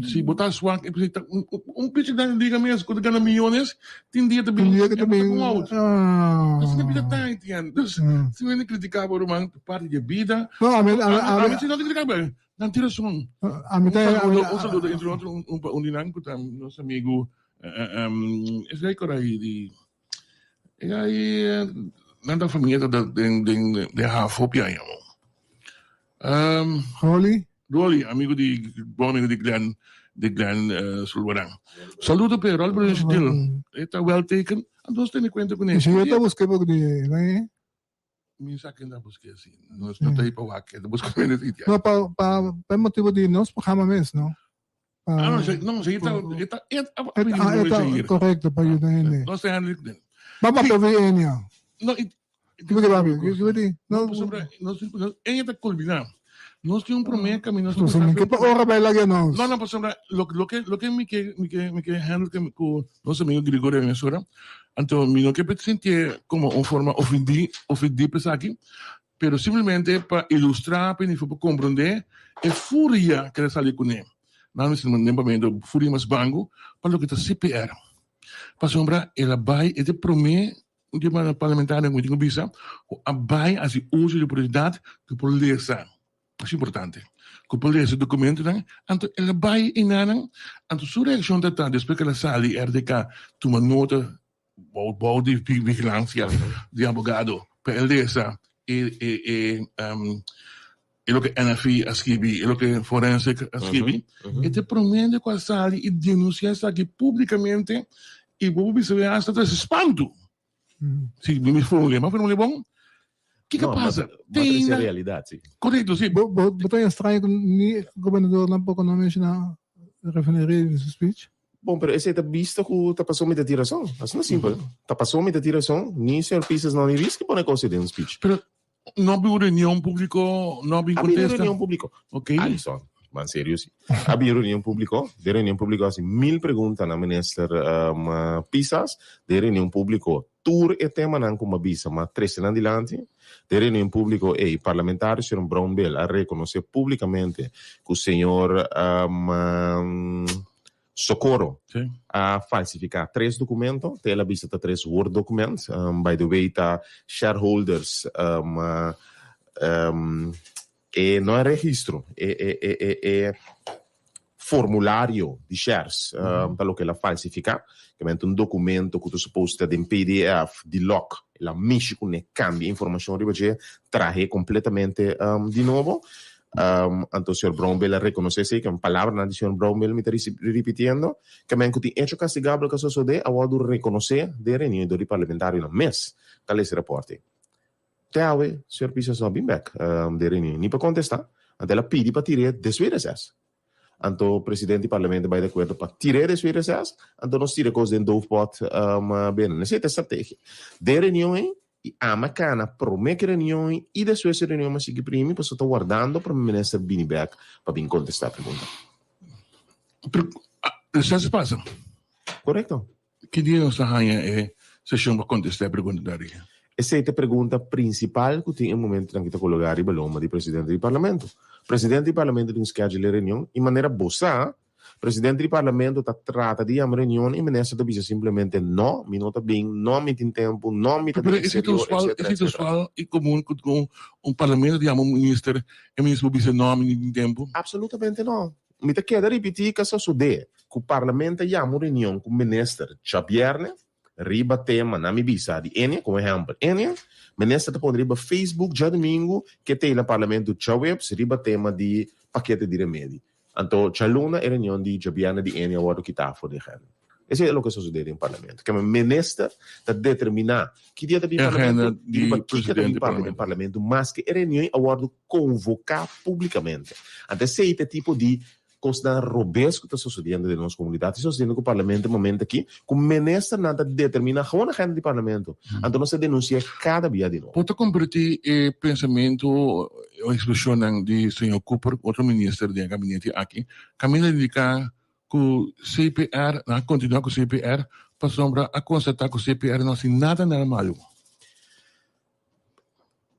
Si bo ta swak, e ta un pichi den liga mes ku ta gana miyones, tin dia ta bin, Tin dia ku ta bin, e bo ta out. Asina bida ta, entiende? Dus, si un hende critica bo ruman, ta parti di e bida. No, ami, ami, ami. Ami si no ta critica bo, nan tin rason. Ami ta, Un saludo, un saludo entre otro un pa un di nan ku ta nos amigu Esei ku rai di e gai nan ta famia ta den den den haf hopi aña mo. Rolly? Rolly, amigo di bon amigo di Glenn di Glenn Sulvaran. Saludo p'e Rolly Bruno Gentil. E ta well taken. Anto nos tene kuenta kuné. Si yo ta buska e boek di e Mi sa ken ta buska si. Nos no ta pa wak, ta buska mene sitio. No, pa pa pa motibo di nos programa mes, no? Pa, ah, no, no, si ta eta eta ah, eta correcto pa yuda hende. No se handle den. Vamos pa vi enia. No, i Kibo di babi? Kibo di? No, pasobra nos nos enia ta culmina. Nos tin un prome camino. Nos no ke pa ora bai laga nos. No, no, pasobra lo loke loke mi ke mi ke mi ke handle ke ku nos amigo Gregorio Venezuela. Anto mi no ke pa sintié komo un forma ofendí ofendí pa esaki, pero simplemente pa ilustrá pa pa komprondé e furia ku el a sali kuné. Nan mester manda den pamento furia mas bangu pa loke ta CPR. Pasobra el a bai e ta e promé un di e parlamentario ku mi tin ku bisa ku a bai hasi uso di oportunidat ku por lesa. Masha importante. Ku por lesa dokumentonan, anto el a bai enanan, anto su reakshon ta ta despues ku el a sali RDK tuma nota bou bou di vigilansia di abogado pa el lesa e e e e loke NFI a skibi, e loke forensic a skibi, e ta e promende ku a sali i denunsia esaki publikamente i bo por bisa hasta ta spantu. Si mi formulé, m'a formulé bon? Kiko No, pasa? ma trese realidad, si. Correcto, si. Bo, bo, bo ta extraño ku ni gobernador tampoco no menciona refineria den su speech? Bon, pero esei ta bisto ku ta pasó mi ta tin rason. Asina simpel. Ta pasó mi ta tin rason, ni señor Pisas no ni riski pone kos ei den un speech. Pero no a bin un reunion público, no a bin A bin un contesta? reunion público. Ok. Alison, man serio si. A bin reunion público, den reunion público a hasi mil pregunta na minister um, Pisas. Den reunion público tur e temanan ku m'a bisa m'a trese nan dilanti. Den reunion público ei parlamentario señor Brownbill a rekonosé públicamente ku señor um, Socorro a falsifica tres documento, te el a bisa ta tres Word document, by the way ta shareholders e no e registro, e e e e e formulario di shares ta loke el a falsifica, ke men ta un documento cu ta supos ta den pdf di lock, el a mishi cune cambia informacion riba dje, trahe completamente di nobo. Anto señor Brownbill a reconoce esey, ke palabranan di señor Brownbill mi ta ripitiendo, ke men cu tin hecho castigabel cu a sosode a wordo reconoce den reunion dor di parlamentarionan mes ta lesa e raporte. Te awe señor Pisas no a bin bek den reunion ni pa contesta, anto el a pidi pa tir'e despues reces. Anto presidente di parlamento a bay di acuerdo pa tir'e despues reces, anto nos tira e cos den doofpot benen. Esey ta e strategia. Den reunion ey I ama kana prome ki reunion i despues di reunion mi a sigui primi pasobra ta wardando prome minister bini bek pa bin kontesta pregunta. Pero lisensia pasa. Korekto. Ki dia nos ta haña e seshon pa kontestá e pregunta dari? Esei ta e pregunta prinsipal ku tin e momentunan ki ta kologá riba lomba di presidente di parlamento. Presidente di parlamento tin un schedule e reunion i manera bo sa, presidente di parlamento ta trata di yama reunion i minister ta bisa simplemente no, mi no ta bin, no mi tin tempu, no mi ta Pero den esei ta eksterior, usual, etcetera, esei ta etcetera. usual i komun ku un parlamento ta yama un minister e minister por bisa no mi no tin tempu? Absolutamente no. Mi ta keda ripití ke a sosodé ku Parlamento a yama un reunion ku Minister djabièrnè riba tema na mi bisa di Enia, komo ehèmpel Enia, Minister ta pone riba Facebook djadumingu ke tei na Parlamento djaweps riba tema di pakete di remedi. Anto djaluna e reunion di djabièrnè di Enia a wòrdu kitá for di agenda. Esei ta loke a sosodé den Parlamento. Keme Minister ta determiná ki dia ta bin Agenda Parlamento i di riba kiko ta bin Presidente papia den Parlamento. Parlamento maske e reunion a wòrdu konvoká públikamente. Anto esei ta e tipo di kosnan robes ku ta sosodiendo den nos komunidat i sosodiendo ku Parlamento e momento aki, ku ministernan ta determiná gewoon agenda di Parlamento. Anto nos ta denunsiá kada bia di nobo. Bo ta kompartí e pensamentu o ekspreshonnan di señor Cooper, otro minister den e gabinete aki, kaminda indiká ku CPR, nan a kontinuá ku CPR pasobra a konstatá ku CPR no hasi nada nada malu.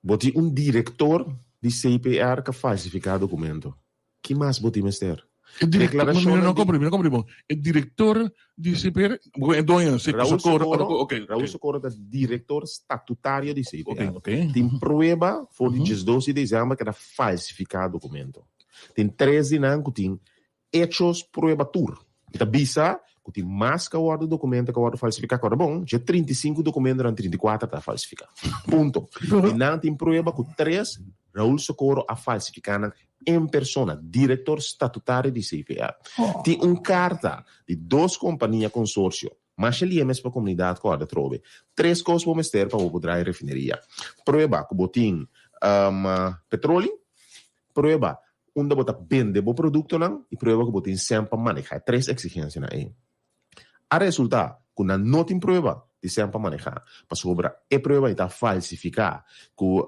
Bo tin un direktor di CPR ka falsifiká dokumento. Ki mas bo tin mester? E direktor, mi Deklarashonnan no di. komprendí, mi no komprendí bon. E direktor di CPR, bo e doño, si Raul Socorro, Socorro, ok, ok. Raul Socorro ta direktor statutario di CPR. Ok, ok. Tin prueba for di diesdos di desèmber ku ta falsifiká dokumento. Tin tres di nan ku tin Hechos prueba tur. Mi ta bisa ku tin mas ku a wòrdu dokumento ku a wòrdu falsifiká. Kòrda bon, dje 35 dokumentonan 34 ta falsifiká. Punto. I nan tin prueba ku tres Raul Socorro a falsifiká nan en persona, direktor statutario di CPA. Tin un karta di dos kompania konsorsio, masha lie mes pa komunidat kòrda atrobe. Tres kos bo mester pa bo por draai refineria. Prueba ku bo tin petroli, Prueba unda bo ta bende bo produktonan i prueba ku bo tin sèn pa manehá. E tres eksigensianan ei. A resultá ku nan no tin prueba di sèn pa manehá pasobra e prueba ei ta falsifiká ku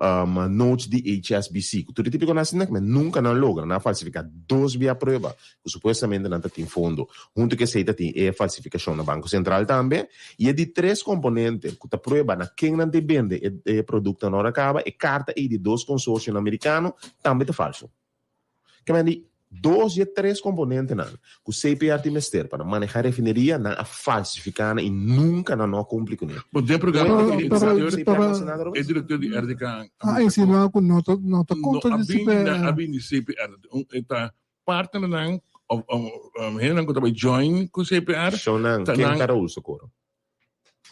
notes di HSBC ku tur e tipikonan asina men nunka nan logra. Nan a falsifiká dos bia prueba ku supuestamente nan ta tin fondo. Huntu ku esei ta tin e falsifikashon na Banko Sentral tambe. I e di tres komponente ku ta prueba na ken nan ta bende e produktonan ora kaba, e karta ei di dos konsorsionan merikano tambe ta falsu. Ke di dos di e tres komponentenan ku CPR tin mester pa nan maneha refineria, nan a falsifiká nan i nunka nan no a kumpli kuné. Bon, den programa e director, e director di RDK a insinuá ku no ta no ta kontra di CPR. A bini CPR, e ta Partnernan of hendenan ku ta bai join ku CPR. Shownan, ta ken nan ta Raul Socorro?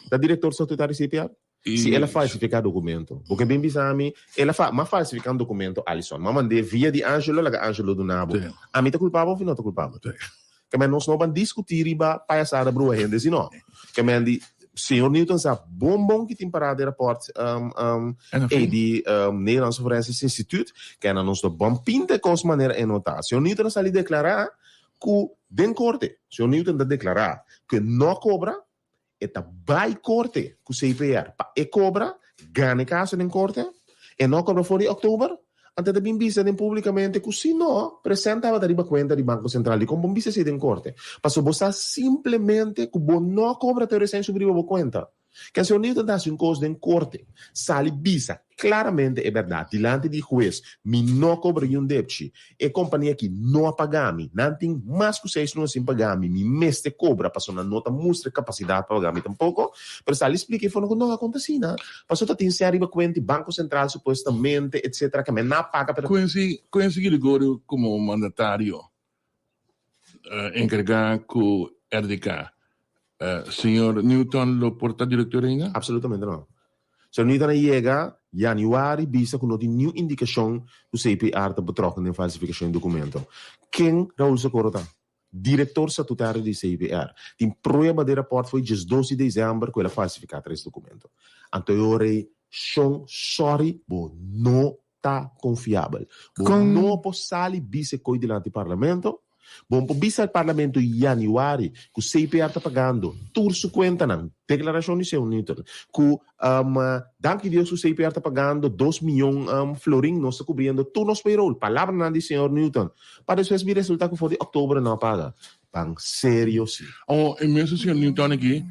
Ta director statutario CPR? Si el a falsifica documento, bo ke bin bisa mi, el a fa, m'a falsifica un documento, Alison, m'a mand'é via di Angelo, laga Angelo duna bo. Ami ta culpabel of mi no ta culpabel? Ke men nos no ban discuti riba payasada brua hende si no. Ke men di, Señor Newton sa bon bon ki tin pará den raport ei di Nederlandse Forensisch Instituut, kena nos no bon pinta e kos manera e no ta. Señor Newton a sali deklará ku den korte, señor Newton ta deklará ku e no kobra, e ta bai korte ku CPR pa e kobra, gana e kaso den korte, e no kobra for di òktober, Anto e ta bin bisa den publicamente cu si no, present tabata riba cuenta di Banco Central. Dicon bo bisa esey den corte? Pasobra bo sa simplemente cu bo no a cobra tur esey subi riba bo cuenta. Ken señor Newton ta haci un cos den corte, sali bisa claramente e berdad dilanti di huez, mi no cobra yun depchi, e compania aki no a paga mi, nan tin mas cu seis luna sin paga mi, mi mester cobra pasobra nan no ta mustra e capacidad pa paga mi tampoco. Pero sali splica e forma cu no a conta asina. Paso ta tin sea riba cuenta di Banco Central supuestamente etcetera ke men na paga pero. Quincy Quincy Gregorio como mandatario encarga cu RDK señor Newton lo por ta director ainda? Absolutamente no. Señor Newton a yega januari bisa cu no tin niun indicacion cu CPR ta betrokken den falsificacion di documento. Ken Raul Socorro ta? Director statutario di CPR tin prueba den raport fo'i 12 di december cu el a falsifica tres documento. Anto e ora ei, Shon, sorry, bo no ta confiabel. Bo no por sali bisa e coy dilanti parlamento. Bon por bisa el Parlamento januari ku CPR ta pagando tur su kuentanan, deklarashon di señor Newton, ku danki Dios ku CPR ta pagando dos miyon florin, nos ta kubriendo tur nos payroll, palabranan di señor Newton, pa despues bin resulta ku for di òktober no a paga. Ban serio si. Awor, e mesun señor Newton aki,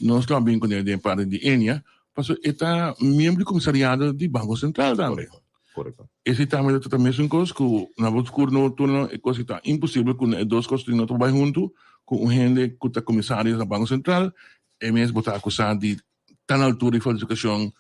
nos lo a bin kuné den parti di Enia, pasobra e ta miembro di komisariado di Banko Sentral tambe. Korekto. Esei tambe ta trata mesun kos ku na bo turno turno e kos ta imposibel ku e dos kos no ta bai huntu ku un hende ku ta komisario na Banko Sentral e mes bo ta akusá di ta na altura di falsifikashon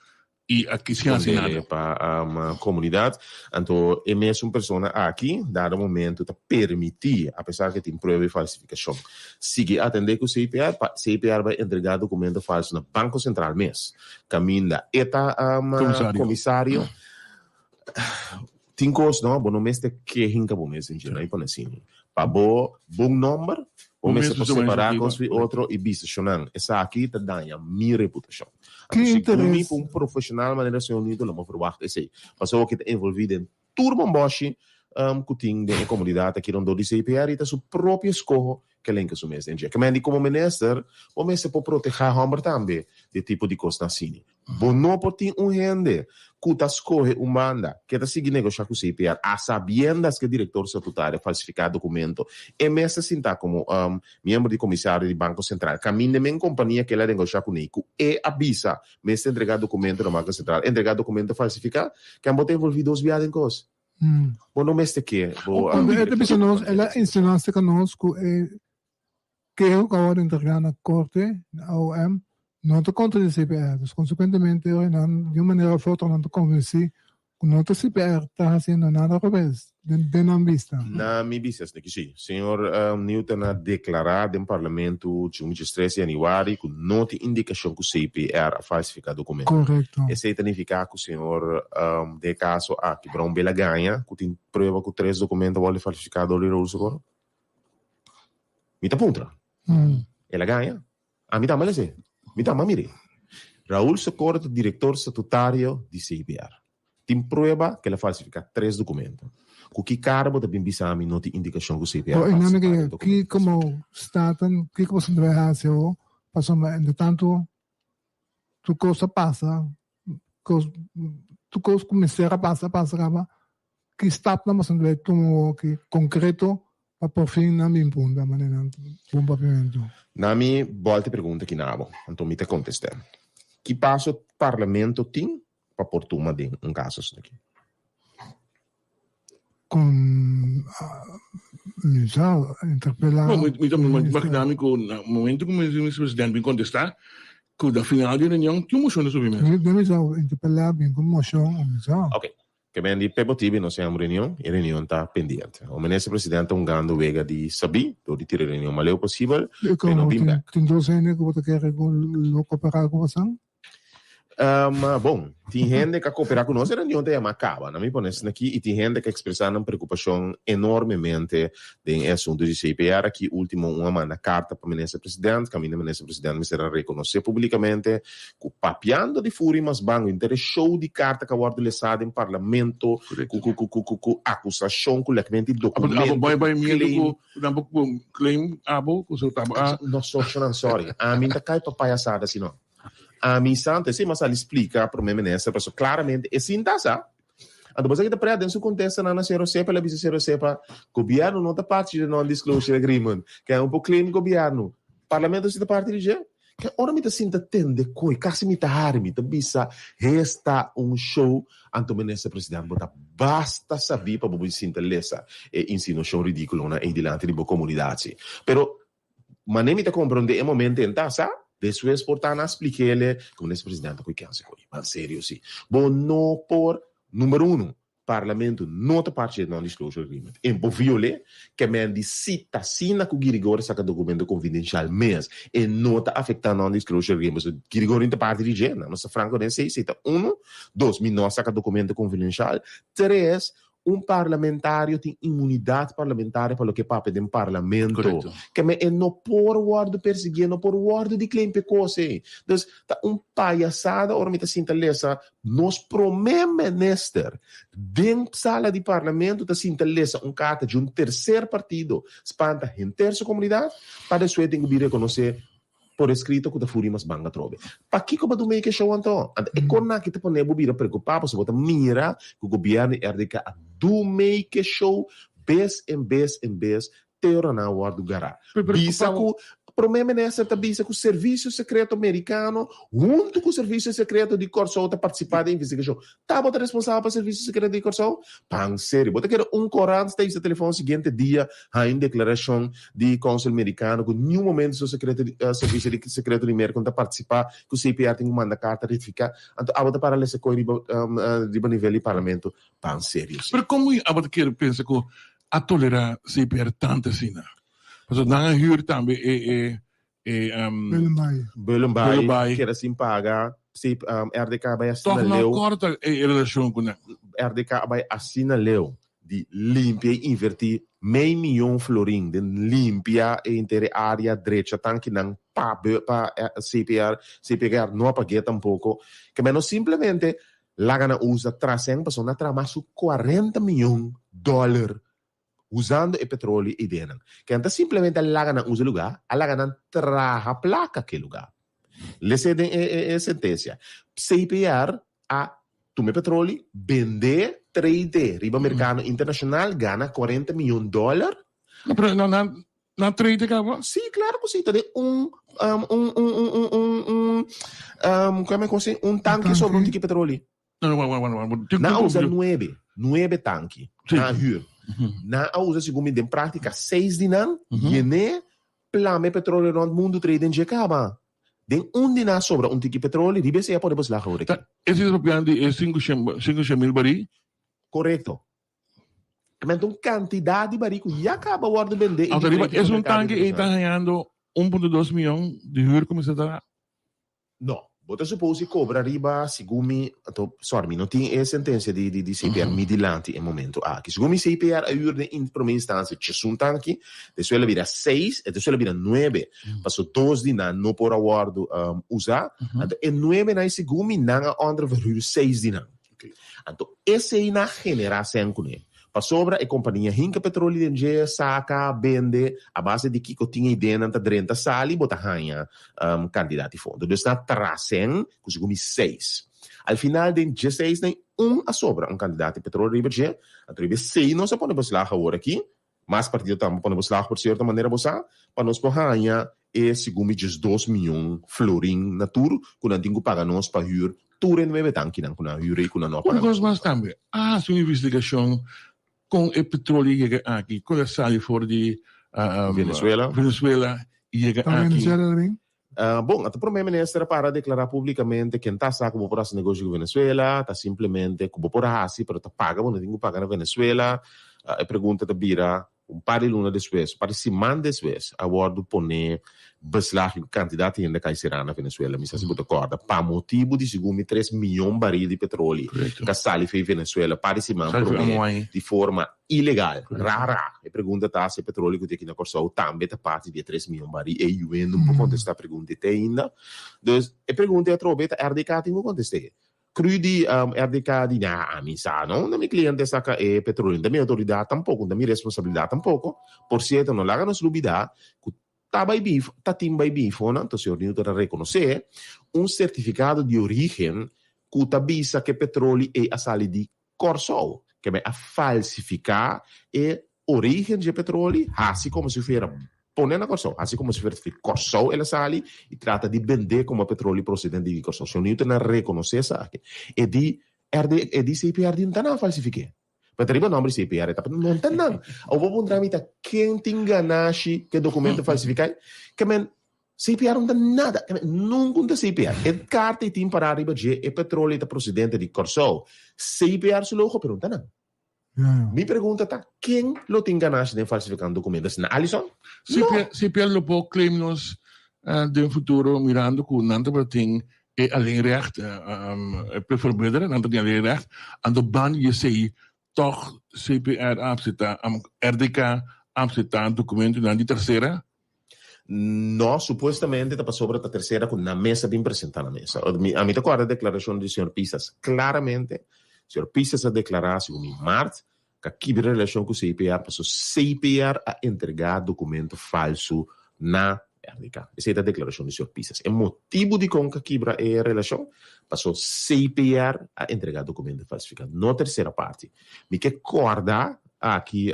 i aki sin hasi nada. Pa komunidat. Anto e mesun persona aki dado momento ta permití apesar ku tin prueba di falsifikashon sigui atendé ku CPR pa CPR bai entregá dokumento falsu na Banko Sentral mes. Caminda e ta comisario. Tin cos no, bo no mester ke hinca bo mes den dje, no? I pone asina. Pa bo bon nomber, bo mester por separa cos fi otro i bisa shonnan, esaki ta daña mi reputacion. Anto segun mi, pa un profesional manera señor Nito lo por verwacht esey. Pasobra bo ke ta envolvi den tur bomboshi ku tin den e komunidat aki rondó di CPR i ta su propio eskoho ke lenka su mes den dje. Ke men di komo minister bo mester por protehá hòmber tambe di e tipo di kosnan asini. Bo no por tin un hende ku ta skohe un banda ke ta sigui negoshá ku CPR a sabiendas ku e direktor statutario a falsifiká dokumento. E mes ta sintá komo miembro di komisario di Banko Sentral kaminda e men kompania ke el a negoshá kuné ku e a bisa Mester entregá dokumento na Banko Sentral. Entregá dokumento falsifiká, ken bo ta envolví dos bia den kos? Bo no mester ke bo. Cuando e ta bisa nos, el a insinuá cerca nos cu e keho cu a worde entregá na corte, na AOM, no ta contra di CPR. Dus consecuentemente nan di un manera of otro nan ta convencí Ku no ta CPR ta hasiendo nada robes den nan bista. Na mi bista esaki si. Señor Newton a deklará den Parlamento djun diestres di yanüari ku no tin indikashon ku CPR a falsifiká dokumento. Korekto. Esei ta nifiká ku señor den e kaso aki Brownbill a gaña ku tin prueba ku tres dokumento a wòrdu falsifiká dor di Raúl Socorro? Mi ta puntra. El a gaña? Ami ta malesé. Mi ta mira. Raúl Socorro ta director statutario di CBR. Tin prueba ku el a falsifiká tres dokumento. Ku ki kara bo ta bin bisa mi no tin indikashon ku CBR a Bo inami falsifiká ke den ki dokumento? komo staten, kiko boso debe hasi awor? Pasobra entretantu tur kos a pasa, kos tur kos ku mester a pasa a pasa kaba. Ki stapnan boso debe tuma awor ki konkreto pa por fin nan bin punta manera nan bon papiamentu? Na mi bolta e pregunta aki na bo, anto mi ta kontest'é. Ki paso Parlamento tin pa por tuma den un kaso asina aki? Kon mi sa interpelá. Bon, mi ta imaginá mi ku na momento ku Minister President bin kontestá, ku na final di reunion tin un moshon ta subi mesa. Mi sa interpelá bin ku moshon, mi sa. Oke. Ke men di p'e motibu nos yama reunion, e reunion ta pendiente. O Minister President ta hungando wega di sabí dor di tira e reunion mas leu posibel, p'e no bin bèk. Tin dos hende ku bo ta kere ku lo koperá ku bosan? Bon, tin hende ku a koperá ku nos, e reunion ta yamá kaba. Nan mi pone esaki aki i tin hende ku a ekspresá nan preokupashon enormemente den e asuntu di CPR. Aki último un a manda karta pa Minister President, kaminda Minister President mester a rekonosé públikamente ku papiando di furi mas bango henter e show di karta ku a wòrdu lesá den parlamento ku ku ku ku ku akusashon ku lèkmente di dokumento ku claim. No soshonnan sòri, ami no ta kai pa payasada asina. Ami santo, esei mas a sali splika prome minister, pasobra claramente e sin ta sa. Anto boso a kita prea den su contestanan na señor Osepa, el a bisa señor Osepa, gobierno no ta parti di non-disclosure agreement, ke un por claim gobierno, parlamento si ta parti di dje. Ke ora mi ta sinta tende koe, casi mi ta hari, mi ta bisa, esta un show, anto minister president bo ta basta sabi pa bo bin sinta lesa e insinuacion ridiculonan ei dilanti di bo comunidad si. Pero Mane mi ta comprende e momento en ta sa, despues por ta na splikele ku minister presidente ku kense ku ban serio si. Bo no por, number uno, parlamento no ta parti di non-disclosure agreement. En por viole, ke men di si ta asina ku Girigory saka documento confidencial mes, e no ta afecta non-disclosure agreement. So Girigory no ta parti di dje, nan nos ta franco den esei, esei ta uno. Dos, mi no a saka documento confidencial. Tres, Un parlamentario tin inmunidat parlamentario pa loke papia den parlamento. Ke men e no por wòrdu persiguí, e no por wòrdu di claim p'e kos ei. Dus ta un payasada ora mi ta sinta lesa nos promé minister den sala di parlamento ta sinta lesa un karta di un terser partido spanta henter su komunidat pa despues tin ku bin rekonosé por eskrito ku ta furi mas banga atrobe. Pakiko bo ta make e show anto? Anto e kon aki ta pone bo bira preokupá pasobra bo ta mira ku gobièrnu di RDK a do make e show bes en bes en bes te ora nan a wòrdu gará. Bisa ku Promé Minister ta bisa ku Servisio Sekreto Merikano huntu ku Servisio Sekreto di Kòrsou ta partisipá den investigashon. Ta bo ta responsabel pa Servisio Sekreto di Kòrsou? Pan serio. Bo ta kere un korant ta hisa telefòn siguiente dia haña un deklarashon di Kònsel Merikano ku niun momento su sekreto di Servisio di Sekreto di Merka no ta partisipá ku CPR tin ku manda karta rektifiká. Anto abo ta para lesa koi riba riba nivel di parlamento. Pan serio si. Pero kon abo ta kere pensa ku a tolerá CPR tantu asina? Pasobra nan a hür tambe e e e Bullenbaai. Bullenbaai Bullenbaai. keda sin paga, si RDK a bai asina Tòg no a leu. kòrta e relashon ku nan. RDK a bai asina leu di limpia i invertí mei miyon florin den limpia e henter e área, drecha tankinan pa pa CPR, CPR no a pag'é tampoko. Ke men no simplemente laga nan usa trasen pasobra nan a traha mas ku kuarenta miyon dòler usando e petroleo i ideanan. Ken ta simplemente a laga nan usa e lugá, a laga nan traha plaka ku e lugá. Les'é den e e e sentensia. CPR a tuma e petroleo, bend'é, trade'é riba merkado internashonal, gana kuarenta miyon dòler. No, pero nan nan nan trade kaba? Sí, klaro ku sí. Ta den un un un un un un un un kua mi kosi? Un tanke sobra un tiki petroleo. No, no, wak, wak, wak. Nan a usa nuebe, nuebe tanki. Nan a huur. Nan a usa segun mi den práktika seis di nan, yené, plama e petróleo rònt mundu trei den dje kaba. Den un di nan a sobra un tiki petróleo, riba esei a pone beslag awor aki. Esei ta papiando di e 500 mil barí? Korekto. Menta un kantidat di barí ku ya kaba wòrdu bendé i Anto riba diferente esun merkado tanki ei ta internashonal. hañando 1.2 mion di huur kuminsá ta. No, bo ta supos di cobra riba, segun mi, anto, sorry, mi no tin e sentencia di, di, di CPR mi dilanti e momento aki. Segun mi CPR a huur den in prome instancia chesun tanki, despues el a bira seis, e despues el a bira nuebe, paso dos di nan no por a wordo usa, anto e nuebenan segun mi nan a onder verhuur seis di nan. Anto esei na generá sèn kuné. Pasobra e kompania hinka petroli den dje, saka, bende, a base di kiko tin ideanan ta drenta sali bo ta haña kantidat di fondo. Dus na traha sèn ku segun mi seis. Al final den dje seis nan un a sobra un kantidat di petroli riba dje, anto riba esei nos a pone beslag awor aki. Mas partido tambe pone beslag por sierto manera bo sa, pa nos por haña e segun mi 12 miyon florin na tur ku nan tin ku paga nos pa hür tur e nuebe tankinan ku nan a hür ei ku nan no a Un paga kos nos. mas tambe, a hasi un investigashon kon e petroleo yega aki, kon a sali for di Venezuela. Venezuela i yega Ta aki. Venezuela también? Bon, ata Prome Minister a para deklará públikamente ken ta sa ku bo por hasi negoshi ku Venezuela, ta simplemente ku bo por hasi pero ta paga bo no tin ku paga na Venezuela. E pregunta ta bira un par di luna despues, un par di siman despues a wòrdu poné beslag riba kantidat di hende kai será na Venezuela. Mi sa si bo ta kòrda, pa motibu di segun mi tres mion baril di petroli ka sali fei Venezuela par di siman promé di forma Ilegal, rara. E pregunta ta si e petroleo ku tin aki na Kòrsou tambe ta parti di e tres mion barí. E UN no por kontestá pregunta ei te ainda. Dus e pregunta ei atrobe ta RDK tin ku kontest'é. Cru di RDK di na ami sa no unda mi kliente saka e petroleo. No ta mi outoridat tampoko, no ta mi responsabilidat tampoko. Por sierto no laga nos lubidá ku ta bai bif, ta tin bai bifonan, anto señor Newton a rekonosé, un sertifikado di orígen ku ta bisa ku e petroleo ei a sali di Kòrsou, ke men a falsifiká e orígen dje petroli, hasi komo si fuera pone na Kòrsou, hasi komo si fuera di Kòrsou el a sali i trata di bendé komo petroli prosedente di Kòrsou. Señor Newton a rekonosé esaki. E di RD, e di CPR di no ta nan a falsifik'é. Pero ta riba nòmber di CPR e ta, no ta nan. Awor bo puntra mi ta ken tin ganashi ku e dokumento falsifiká? Ke men CPR no ta nada, nunca un ta CPR. E carta y tin pará riba dje, e petroleo ta procedente di Kòrsou. CPR su logo, pero no ta nan. Mi pregunta ta, ken lo tin ganashi den falsifica un documento asina? Alison? No! CPR lo por claim nos den futuro mirando cu nan tabatin e alleenrecht, e preferbedere, nan tabatin alleenrecht, anto ban di esey. Tòg CPR a apseptá, RDK a apseptá dokumentonan di tersera? No, supuestamente ta pasobra ta tersera ku nan mes a bin presentá na mesa. Ami ta kòrda deklarashon di señor Pisas klaramente. Señor Pisas a deklará segun mi mart ka kibra relashon ku CPR paso CPR a entregá dokumento falsu na RDK. Esei ta deklarashon di señor Pisas. E motibu dikon ka kibra e relashon paso CPR a entregá dokumento falsifiká, no tersera parti. Mi ke kòrda aki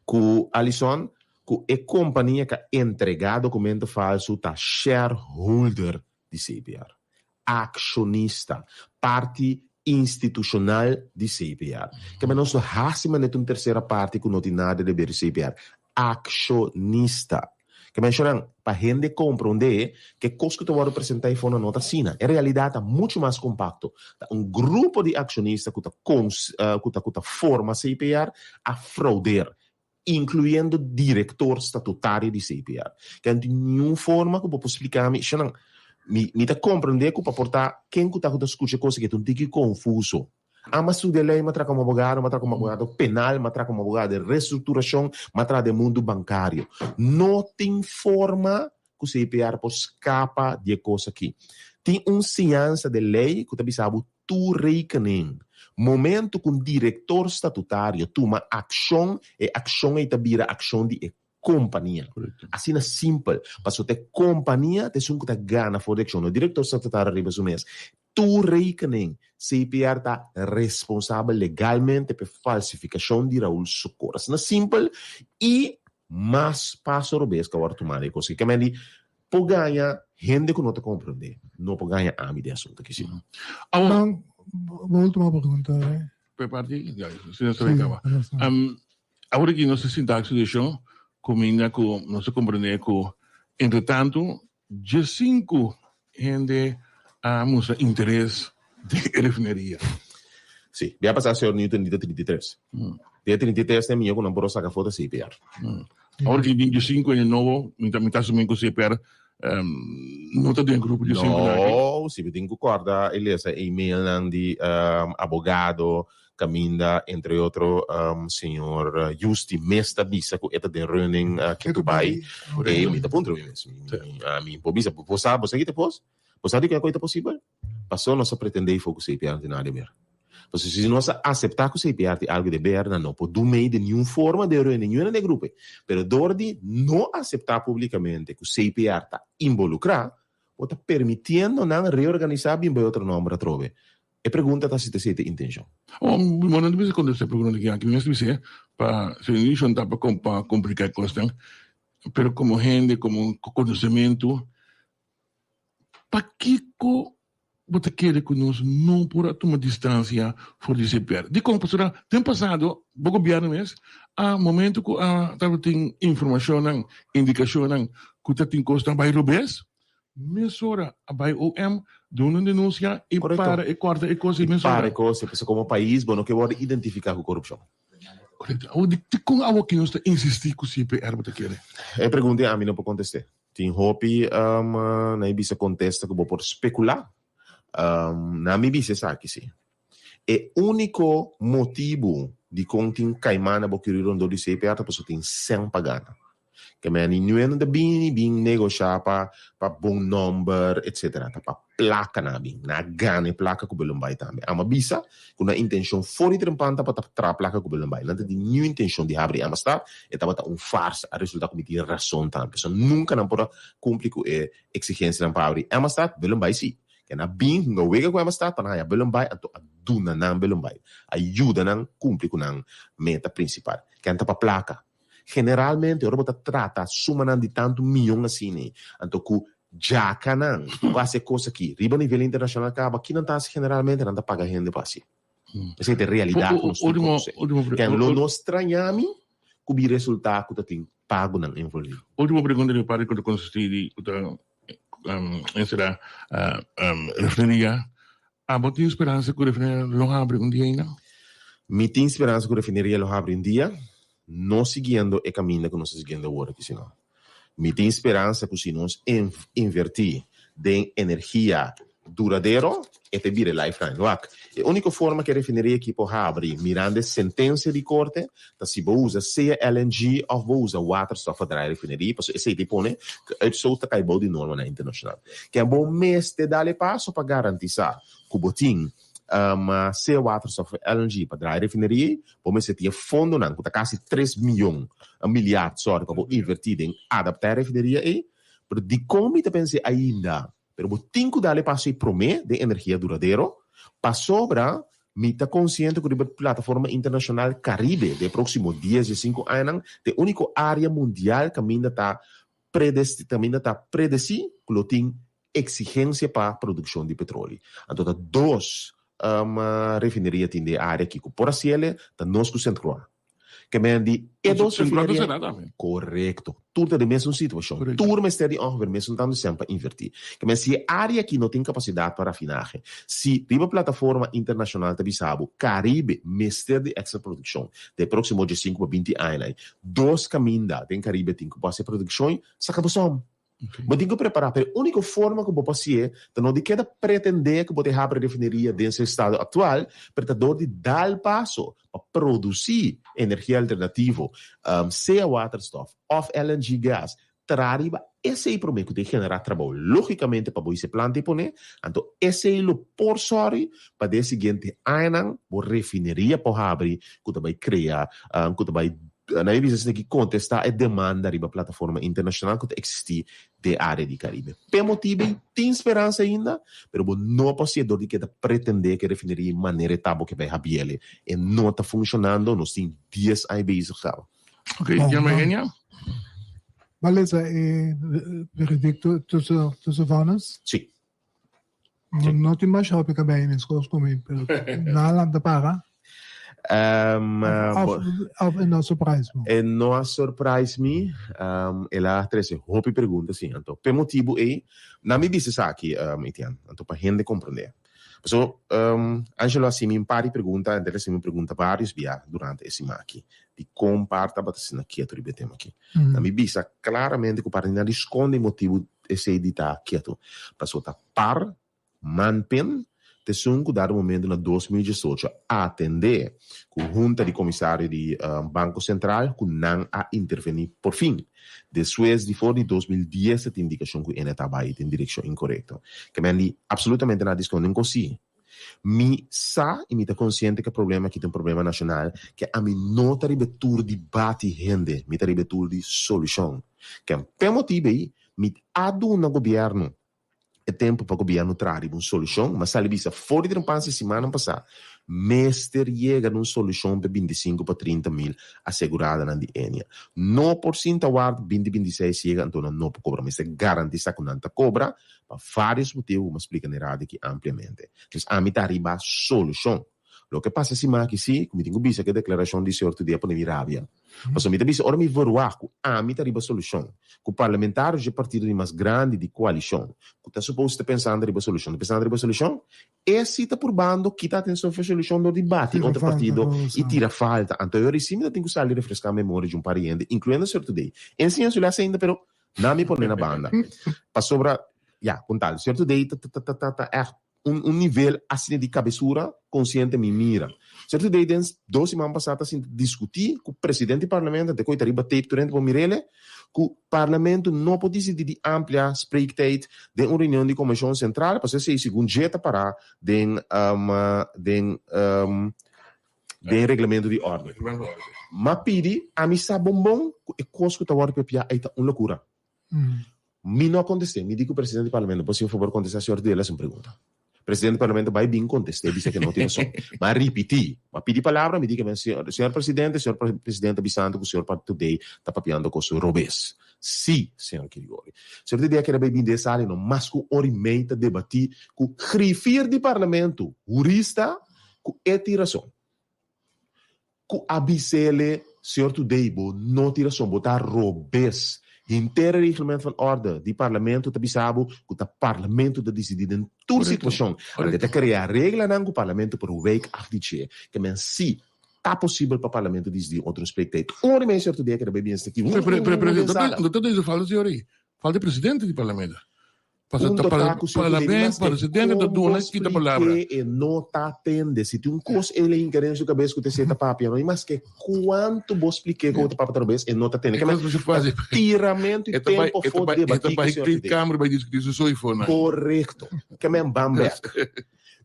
ku Alison ku e kompania ka entregá dokumento falsu ta shareholder di CPR, akshonista, parti institushonal di CPR. Keme nos no hasi manera un tersera parti ku no tin nada di haber di CPR, akshonista. Ke menshonan, pa hende komprondé ku e kos ku ta wòrdu presentá ei for no ta asina. En realidat ta muchu mas kompakto. Ta un grupo di akshonista ku ta ku ta ku ta forma CPR a frauder, inkluyendo direktor statutario di CPR. Ke no tin niun forma ku bo por splika mi, Shonan, mi mi ta komprondé ku pa por ta ken ku ta ku ta skucha e kos aki ta un tiki konfuso. Ama studia lei, m'a traha komo abogado, m'a traha komo abogado penal, m'a traha komo abogado di restrukturashon, m'a traha den mundu bankario. No tin forma ku CPR por skapa di e kos aki. Tin un siñansa den lei ku ta bisa bo toerekening. Momento ku un direktor statutario tuma akshon, e akshon ei ta bira akshon di e kompania. Asina simpel. Pasobra ta e kompania ta esun ku ta gana for di akshon, no e direktor statutario riba su mes. Toerekening, CPR ta responsabel legalmente p'e falsifikashon di Raul Socor. Asina simpel i mas paso robes ku a wòrdu tumá den e kos aki. Kemey di por gaña hende ku no ta komprondé, no por gaña ami den e asuntu aki si. Awor, bo ultimo pregunta, eh? P'e parti? Ya, si nos ta bay kaba. Awor aki nos ta sinta aki situashon kuminda ku nos ta komprondé ku entretantu Diesinku hende a mustra interes den e refineria. Sí, bia pasá señor Newton di ta 33. Di e 33 ta e mihó ku nan por a saka for ta CPR. Awor ki tin diesinku hende nobo, mi ta mi ta asumí ku CPR no ta den e grupo diesinku nan aki. No, si bo tin ku kòrda e lesa e emailnan di abogado Caminda entre otro señor Justi mes ta bisa cu e ta den running ketu bay. E mi ta puntra mi mes. Mi por bisa, bo sa, bo sa kita pos? Bo sa di cu e ta posibel? Paso nos a pretende ifo cu CPR no tin nada di ber. Pasobra si nos a acepta cu CPR tin algo di ber, nan no por du mey den niun forma den running, niun den grupo. Pero door di no acepta publicamente cu CPR ta involucra, bo ta permitiendo nan reorganisa bin bay otro nomber atrobe. E pregunta ta si ta esei ta intenshon. Oh, mi no ta bisa kontestá e pregunta aki aki. Mi mester bis'é pa si mi intenshon ta pa pa kompliká e kosnan, pero komo hende, komo konosementu, pakiko bo ta kere ku nos no por a tuma distansia for di CPR? Dikon? Pasobra den pasado bo gobièrnu mes a momento ku a tabatin informashonnan, indikashonnan ku ta tin kosnan bai robes, Mesora a bai OM duna un denuncia y Correcto. para e corta e cos y mesora. Para e cos, pasobra como pais bo no ke worde identifica cu corupcion. Correcto. Awor di con awor ki nos ta insisti cu CPR bo ta kere? E pregunta ami no por conteste. Tin hopi na e bisa contesta cu bo por specula. Na mi bisa esaki si. E unico motibu dicon tin caiman na bo kiri rondó di CPR ta pasobra tin cen pa gana. Ke meni nue no ta bini bin negosha pa pa bon nomber etc. Ta pa placa nan a bin. Nan a gana e placa cu Bullenbaai tambe. Amo a bisa cu nan intencion for di trempan tabata pa traha placa cu Bullenbaai. Nan ta tin niun intencion di habri Amistad. E tabata un farsa. A resulta cu mi tin rason tambe. Pasobra nunca nan por a cumpli cu e exigencianan pa habri Amistad. Bullenbaai si. Ke nan a bin hunga wega cu Amistad pa nan haya Bullenbaai anto a duna nan Bullenbaai. A yuda nan cumpli cu nan meta principal. Ke nan ta pa placa. Generalmente ora bo ta trata sumanan di tantu miyon asina ei, anto ku djakanan ku hasi e kos aki riba nivel internashonal kaba, ki nan ta hasi generalmente? Nan ta paga hende pa hasi. Esei ta e realidat ku nos tur konosé. Ken lo no straña mi ku bi resultá ku ta tin pagonan envolví. Ultimo pregunta di mi parti ku ta konsistí di ku ta enserá refineria. Abo tin speransa ku refineria lo habri un dia ainda? Mi tin speransa ku refineria lo habri un dia, no siguiendo e kaminda ku nos ta siguiendo awor aki sino. Mi tin speransa ku si nos invertí den energia. duradero, e ta bira e lifeline. Wak, e úniko forma ku e refineria aki por habri mirando e sentensia di korte ta si bo usa sea LNG òf bo usa waterstof pa draai e refineria, pasobra esei ta pone ku uitstoot ta kai bou di normanan internashonal. Ken bo mester dal e paso pa garantisá ku bo tin sea waterstof òf LNG pa draai e refineria ei, bo mester tin e fondonan ku ta kasi tres miyon, miliard, sòri, pa bo invertí den adaptá e refineria ei. Pero dikon mi ta pensa ainda? Pero bo tin ku dal e paso ei promé den energia duradero, pasobra mi ta konsiente ku riba e plataforma internashonal Karibe den e próksimo dies di sinku añanan ta e úniko área mundial kaminda ta kaminda ta predesí ku lo tin eksigensia pa produkshon di petroli. Anto ta dos refineria tin den e área aki ku por hasiel ta nos ku Sint Croix. Ke men di e dos refineria. Korekto. Tur ta den mesun situashon. Tur mester di ongeveer mesun tantu sèn pa invertí. Ke men si e área aki no tin kapasidat pa rafinahe, si riba plataforma internashonal ta bisa bo Karibe mester di èkstra produkshon den e próksimo diesinku pa binti añanan, dos kaminda den Karibe tin ku por hasi e produkshon, saka bo sòm. Bo tin ku prepará, pero e úniko forma ku bo por hasié ta no di keda pretendé ku bo ta habri refineria den su estado aktual, pero ta dor di dal paso pa produsí energia alternativo, sea waterstof òf LNG gas, traha riba esei promé ku ta generá trabou lógikamente pa bo hisa e planta i pone, anto esei lo por sòri pa den e siguiente añanan bo refineria por habri ku ta bai krea, ku ta bai Nan e bisa esaki ki kontestá e demanda riba plataforma internashonal ku ta eksistí den área di Karibe. P'e motibu ei tin speransa ainda, pero bo no por hasié dor di keda pretendé ku e refineria manera e ta bo ke bai habiel e. E no ta funshonando, nos tin dies aña bezig kaba. Ok, Jama Enia? Bo lesa e veredikto tussen vonnis? Sí. No tin masha hopi cabei meskos ku mi, pero nan a lanta para. Of e no a surprise bo? E no a surprise mi. El a trese hopi pregunta si. Anto p'e motibu ei, nan mi bisa esaki, Etienne, anto pa hende komprendé. Pasobra Angelo a hasi mi un par di pregunta, anto el a hasi mi un pregunta vários bia durante e siman aki, di kon par tabata asina ketu riba e tema aki. Nan mi bisa klaramente ku par di nan di skonde e motibu esei di ta ketu, pasobra ta par manpen ta esun ku dado momento na 2018 a atendé ku hunta di komisario di Banko Sentral ku nan a intervení porfin. Despues di for di 2010 ta tin indikashon ku ene ta bai den direkshon inkorekto. Ke men di absolutamente nada di skonde un kos si. Mi sa i mi ta konsiente ku e problema aki ta un problema nashonal ke ami no ta riba e tur di bati hende, mi ta riba e tur di solushon. Ke p'e motibu ei mi a duna gobièrnu e tempu pa gobièrnu traha riba un solushon, ma sali bisa for di trempanse simannan pasá mester yega na un solushon pa e bintisinku pa trinta mil aseguradanan di Ennia. No por sinta warda binti bintiseis yega anto nan no por kobra. Mester garantisá ku nan ta kobra pa vários motibu ku mi a splika na e radio aki ampliamente. Dus ami ta riba solushon. Loke pasa siman aki si, ku mi tin ku bisa ku e deklarashon di señor Tudea pone mi rabia. Pasobra mi ta bisa ora mi verwagt ku ami ta riba solushon, ku parlamentario dje partido di mas grandi di koalishon, ku ta supos ta pensando riba solushon, ta pensando riba solushon, e si ta purbando kita atenshon for solushon dor di bati otro partido i tira falta. Anto e ora i si mi ta tin ku sali refreská memoria di un par di hende, inkluyendo señor Tudea. E enseña su les ainda pero nan mi pone na banda. Pasobra, ya, kon tal, señor Tudea ta ta ta ta ègt Un un nivel asina di kabesura konsiente mi mira. Cierto dei den dos siman pasá ta sinta diskutí ku presidente di parlamento, ante koe ta riba tape tur hende por mir'ele, ku parlamento no por disidí di amplia spreektijd den un reunion di komishon sentral pasobra esei segun dje ta pará den den den reglamento di orde. M'a pidi ami sa bon bon ku e kos ku ta wòrdu pepiá ei ta un lokura. Mi no a contesté. Mi di cu presidente di parlamento por haci un favor contesta señor Tudela un pregunta. Presidente di parlamento bay bin contesté bisa que no tin razon. Ma a ripiti. Ma pidi palabra, mi di que señor, señor presidente, señor presidente ta bisando cu señor Tudela ta papiando cos robes. Si, señor Kirigori. Señor Tudela kere bay bin den sala y no mas cu un ora y mei ta debati cu griffier di parlamento, hurista, cu e tin razon. Ku a bis'ele, Señor Today, bo no tin rason, bo ta robes. Henter e reglement van orde di parlamento ta bisa bo ku ta parlamento ta disidí den tur situashon. Anto e ta krea reglanan ku parlamento por wijk af di dje. Ke men si ta posibel pa parlamento disidí otro spreektijd. Ora mi señor Today a keda bai bien sta aki. Pero, pero, pero, no ta falta señor ei, falta e presidente di parlamento. Punto ta ku si Parlamento, presidente ta duna e kita palabra. E no ta tende. Si tin un kos el a hinka den su kabes ku ta esei ta papia, no i maske kuantu bo splik'é ku bo ta papia ta robes, e no ta tende. E kos masha fásil. Tiramentu i tempu for debatí ku señor Fidel. E ta bai kamer bai diskutí su soifo nan. Korekto. Ke men ban bèk.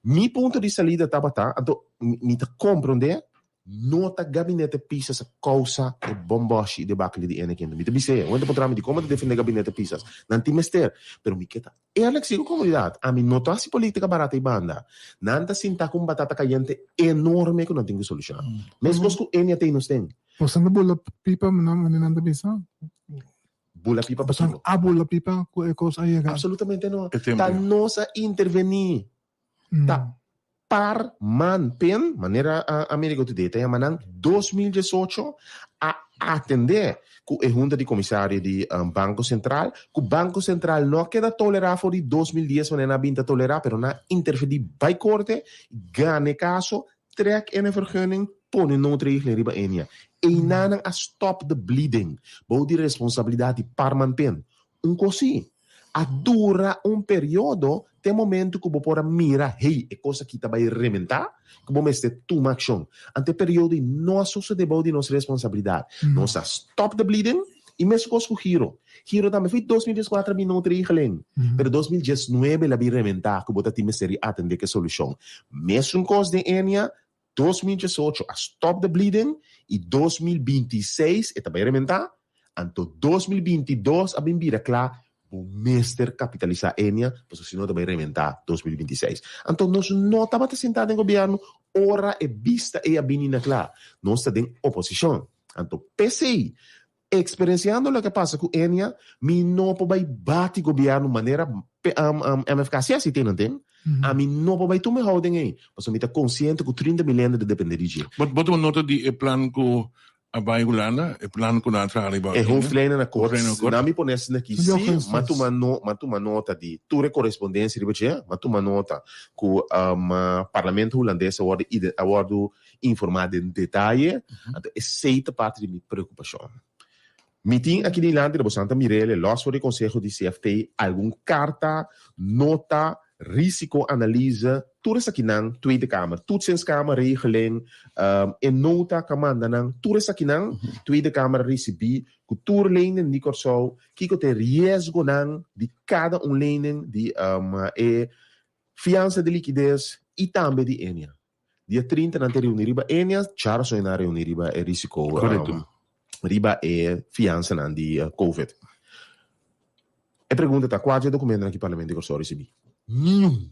Mi punto di salida tabata, anto mi ta komprondé No ta gabinete Pisas a causa e bomboshi y debacle di ene kende. Mi ta bis'é, un hende por traha mi di como ta defende gabinete Pisas. Nan tin mester. Pero mi ke ta eerlijk si cu comunidad. Ami no ta haci politica barata y banda. Nan ta sinta cu un batata cayente enorme cu nan tin cu soluciona. Mescos cu ene a tey nos ten. Boso no bula pipa manera nan ta bisa? Bula pipa pa kico? A bula pipa cu e cos a yega. Absolutamente no. Ta nos a interveni. Ta par man pen, manera America Today ta yama nan, 2018 a atende ku e Hunta di Komisario di Banko Sentral, ku Banko Sentral no a keda tolerá for di 2010 manera nan a bin ta tolerá, pero nan a intervení bai korte, gana e kaso, trek ene vergunning, pone noodregeling riba enia. Einan nan a stop the bleeding bou di responsabilidat di par man pen. Un kos sí, a dura un periodo te momento ku bo por a mira, hey, e kos aki ta bai rementá, ku bo mester tuma akshon. Anto e periodo ei no a sosodé bou di nos responsabilidat. Nos a stop the bleeding i meskos ku Giro. Giro tambe foi 2014 a bin noodregeling, pero 2019 el a bin rementá ku bo ta tin mester di atendé ku e solushon. Mesun kos den Enia, 2018 a stop the bleeding y 2026 e ta bay rementa, anto 2022 a bin bira cla bo mester capitalisa Enia pasobra si no ta bay rementa 2026. Anto nos no tabata sinta den gobierno ora e bista ey a bini na cla, nos ta den oposicion. Anto p'esey Experienciando loke a pasa cu Enia, mi no por bay bati gobierno manera MFK si haci tin anten. Ami no por bay tuma e houding ey, pasobra mi ta consciente cu 30 mil hende ta depende di dje. Bo tuma nota di e plan cu a bay Hulanda, e plan cu nan a traha riba E hoofdlijnenakkoord, nan mi pone asina aki, si, m'a tuma no, m'a tuma nota di tur e correspondencia riba dje, m'a tuma nota cu Parlamento Hulandes a wordo a wordo informá den detaye, anto esei ta parti di mi preokupashon. Mi tin aki dilanti di bo Santa Mirele, lòs for di konseho di CFT, algun karta, nota, risiko analise, tur esakinan Tweede Kamer, toetsingskamerregeling, e nota ku a manda nan, tur esakinan Tweede Kamer a risibí ku tur lening di Kòrsou, kiko ta e riesgonan di kada un lening di e fiansa di likides i tambe di Ennia. Dia 30 nan ta reuni riba Enia, djarason nan a reuni riba e risiko riba e fiansanan di Covid. E pregunta ta, kua dje dokumentonan ki Parlamento di Kòrsou a risibí? Niun!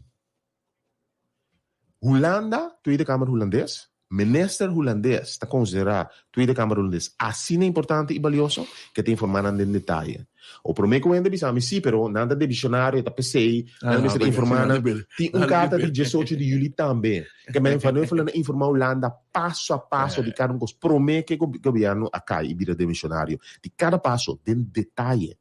Hulanda, Tweede Kamer Hulandes, Minister Hulandes ta konsiderá Tweede Kamer Hulandes asina importante i balioso ke ta informá nan den detaye. O promé ku hende bisa mi sí, pero nan ta debisionario, ta p'esei nan mester informá nan. Tin un karta di diesocho di yüli tambe ke men Van Huffelen a informá Hulanda paso a paso di kada un kos promé ke gobièrnu a kai i bira demisionario, di kada paso den detaye.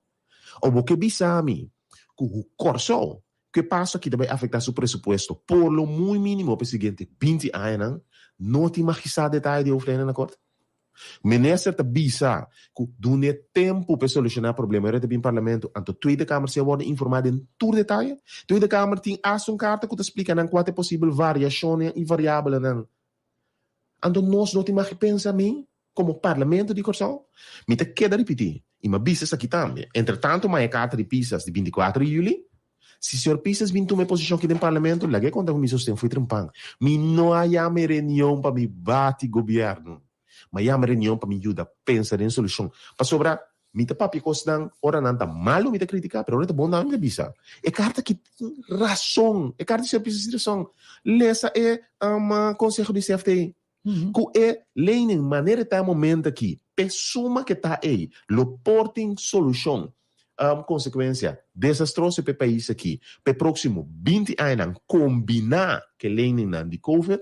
O bo ke bisa mi ku Kòrsou ku e paso aki ta bai afektá su presupuesto por lo muy mínimo pa e siguiente binti añanan, no tin magisá detaye di hoofdlijnenakkoord? Minister ta bisa ku dun'é tempu pa e solushoná problema ora e ta bin Parlamento, anto Tweede Kamer si a wòrdu informá den tur detaye. Tweede Kamer tin asta un karta ku ta splika nan kua ta e posibel variashonnan i variabelnan. Anto nos no tin mag pensa mi komo Parlamento di Kòrsou? Mi ta keda ripití i mi a bisa esaki tambe. Entretantu maya karta di Pisas di 24 di yüli. Si señor Pisas bin tuma e posishon aki den Parlamento, laga e konta ku mi sosten fo'i trempan. Mi no a yama e reunion pa mi bati gobièrnu. Mi a yama e reunion pa mi yuda pensa den solushon. Pasobra mi ta papia kosnan ora nan ta malu mi ta kritiká, pero ora ta bon tambe mi ta bisa. E karta aki tin rason. E karta di señor Pisas tin rason. Lesa e konseho di CFT. Ku e lening manera e ta e momento aki, p'e suma ke ta ei, lo por tin solushon. Konsekuensia desastroso p'e pais aki p'e próksimo 20 añanan kombiná ku e leningnan di Covid,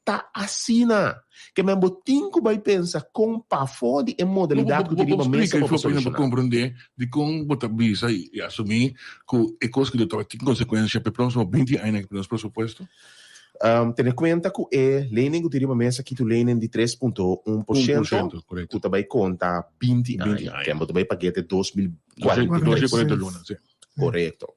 ta asina ke men bo tin ku bai pensa kon pafó di e modalidat ku tin riba mesa pa bo Bo solushoná. komprendé dikon bo ta bisa i asumí ku e kos ku lo tin konsekuensia p'e próksimo 20 añanan ku nos presupuesto? Tene kuenta ku e lening ku tin riba mesa aki ta un lening di 3.1% ku ta bai konta 20 aña. Ken bo ta bai pag'é te 2043. Korekto.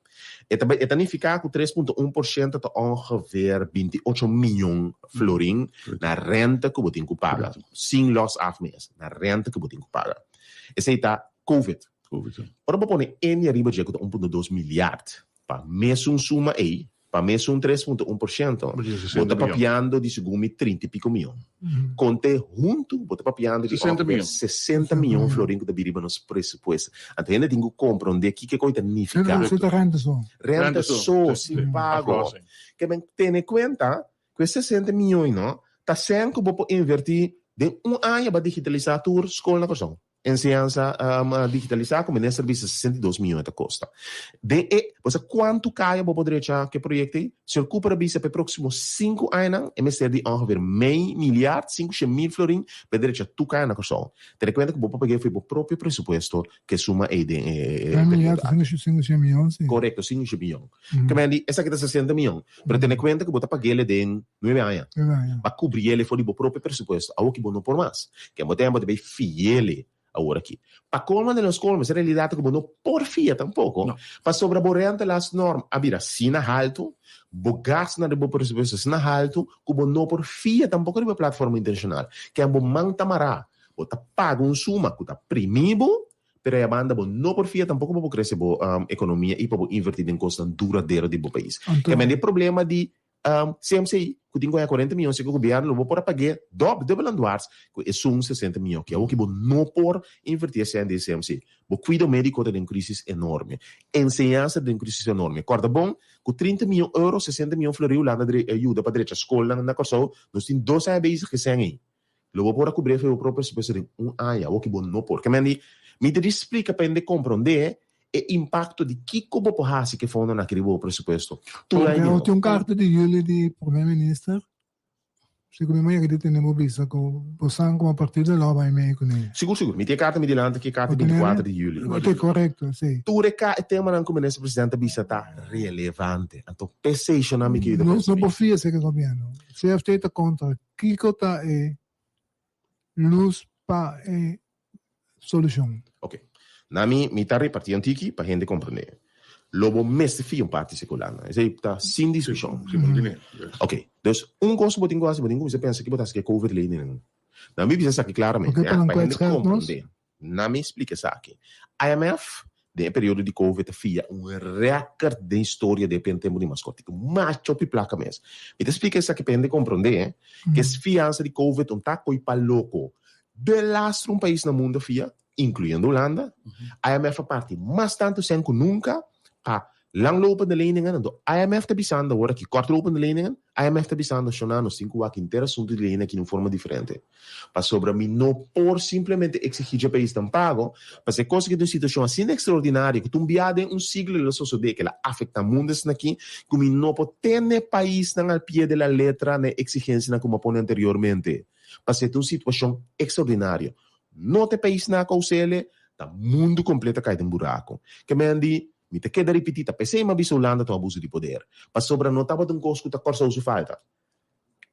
E ta e ta nifiká ku 3.1% ta ongeveer 28 mion florin na rente ku bo tin ku paga. Sin lòs af mes, na rente ku bo tin ku paga. Esei ta Covid. Ora bo pone Ennia riba dje ku ta 1.2 milyard pa mesun suma ei, Pa mesun 3.1%, bo ta papiando di segun mi 30 i piko mion. Konte huntu, bo ta papiando di ongeveer 60 mion florin ku ta bini riba nos presupuesto. Anto hende tin ku komprondé kiko e koi ta nifiká. Esei ta rente so. Rente so, sin pago. Ke men tene kuenta ku e 60 mion no ta sèn ku bo por invertí den un aña pa digitalisá tur skol na Kòrsou. Enseñansa digitalisá ku minister bisa 62 mion e ta kosta. Den e, bo sa kuantu kaya bo por drecha ku e proyekto ei? Señor Cooper a bisa pa e próksimo sinku añanan e mester di ongeveer mei miliard, sinku shen mil florin, pa e drecha tur kaya na Kòrsou. Tene kuenta ku bo por pag'é for bo propio presupuesto ku e suma ei den e Mei miliard ta sinku sinku shen mion, si. Korekto, sinku shen mion. Ke men di esaki ta 60 mion, pero tene kuenta ku bo ta pag'é den Nuebe aña. Nuebe aña. Ba cubriele for di bo propio presupuesto. Awor ki bo no por mas. Ken bo tempo ta bay fiele awor aki. Pa colmo de los colmos, e realidad ta cu bo no por fia tampoco. No. Pasobra bo rentelastnorm a bira asina halto, bo gastonan riba bo presupuesto asina halto, cu bo no por fia tampoco riba e platforma internacional. Ken bo man ta mará. Bo ta paga un suma cu ta primi bo, pero e banda bo no por fia tampoco pa bo crece bo economia y pa bo inverti den cosnan duradero di bo pais. Anto. Ken men e problema di CMC, ku tin ku haña 40 mion si ku gobièrnu lo bo por a pag'é dòb, dubbel en dwars, ku esun 60 mion. Ke awor ki bo no por invertí esei den CMC. Bo kuido médiko ta den krísis enorme. Enseñansa ta den krísis enorme. Kòrda bon, ku 30 mion euro, 60 mion florin Hulanda a yuda pa drecha skolnan na Kòrsou, nos tin dos aña bezig ku esei ei. Lo bo por a kubrí efe bo propio presupuesto den un aña, awor ki bo no por. Ke men di, mi ta di splika pa hende komprondé e impakto di kiko bo por hasi ku e fondonan aki riba bo presupuesto. Tur aña di Bo nobo. tin un karta di juli di Prome Minister, si ku mi maña di tene bo bisa ku bo san komo partido lo a bai mei kuné. Sigur, sigur. Mi tin e karta mi dilanti aki, e karta Bo tene 24 di juli. Oke, korekto, si. Tur e ka e temanan ku Minister Presidente a bisa ta relevante. Anto p'esei shona mi ke yuda Nos no pensa por fia esei ku e gobièrnu. CFT ta kontra. Kiko ta e lus pa e solushon? Ok. Na mi, mi ta repartí un tiki pa hende komprendé. Lo bo mester fia un parti sekular nan. Esei ta sin diskushon. Ok. Dus, un kos ku bo tin ku hasi, bo tin ku kuminsá pensa ki bo ta hasi ku e covid leningen. Na mi bisa esaki klaramente, Oke, pa nan pa hende kwijt geld nos. komprendé. Na mi splika esaki. IMF den e periodo di Covid a fia un record den historia den e tempu di mas kortiku. Masha hopi plaka mes. Mi ta splika esaki pa hende komprondé ku es fiansa di Covid un ta koi pa loko. Delastro un pais na mundo a fia, inkluyendo Hulanda. IMF a parti mas tantu sèn ku nunka pa Langlopende leningen, anto IMF ta bisando awor aki, kortlopende leningen, IMF ta bisando, Shona, nos tin ku wak henter asuntu di lenen aki den un forma diferente. Pasobra mi no por simplemente eksigí dje paisnan pago, pasobra e kos aki ta un situashon asina ekstraordinario ku ta un bia den un siglo lo sosodé, ku el a afektá mundu asina aki, ku mi no por tene paisnan al pie de la letra na e eksigensianan ku mi a pone anteriormente. Pasobra e ta un situashon ekstraordinario. No ta e paisnan a kous'ele, ta mundu kompleto a kai den buraku. Ke men di, Mi ta keda ripití, ta p'esei mi a bisa Hulanda ta un abuso di poder. Pasobra no tabata un kos ku ta Kòrsou su falta.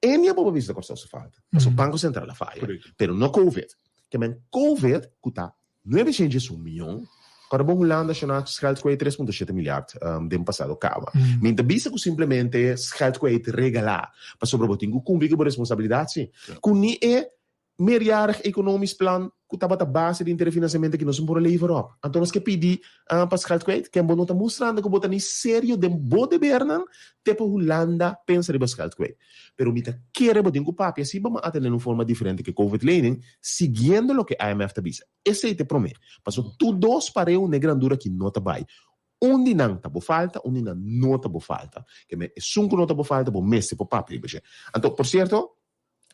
E mi a bobo bisa ta Kòrsou su falta. Pasobra Banko Sentral a faya. Pero no Covid. Ke men Covid ku ta 901 mion, kòrda bon Hulanda shona scheld kwijt 3.7 miljard den pasado kaba. Mi ta bisa ku simplemente scheld kwijt regalá. Pasobra bo tin ku kumpli ku bo responsabilidat si. Ku ni e Meerjarig economisch plan ku tabata base di inter e financiamento aki nos no por a lever op. Anto nos ke pidi pa scheld kwijt, ken bo no ta mustrando ku bo ta ni serio den bo debernan te pa Hulanda pensa riba scheld kwijt. Pero mi ta kere bo tin ku papia si bo atende na un forma diferente ke covid lening siguiendo loke IMF ta bisa. Esei ta e prome. Paso tur dos pareu na e grandura aki no ta bai. Un di nan ta bo falta, un di nan no ta bo falta. Ke men esun ku no ta bo falta bo mester por papia riba dje. Anto por cierto.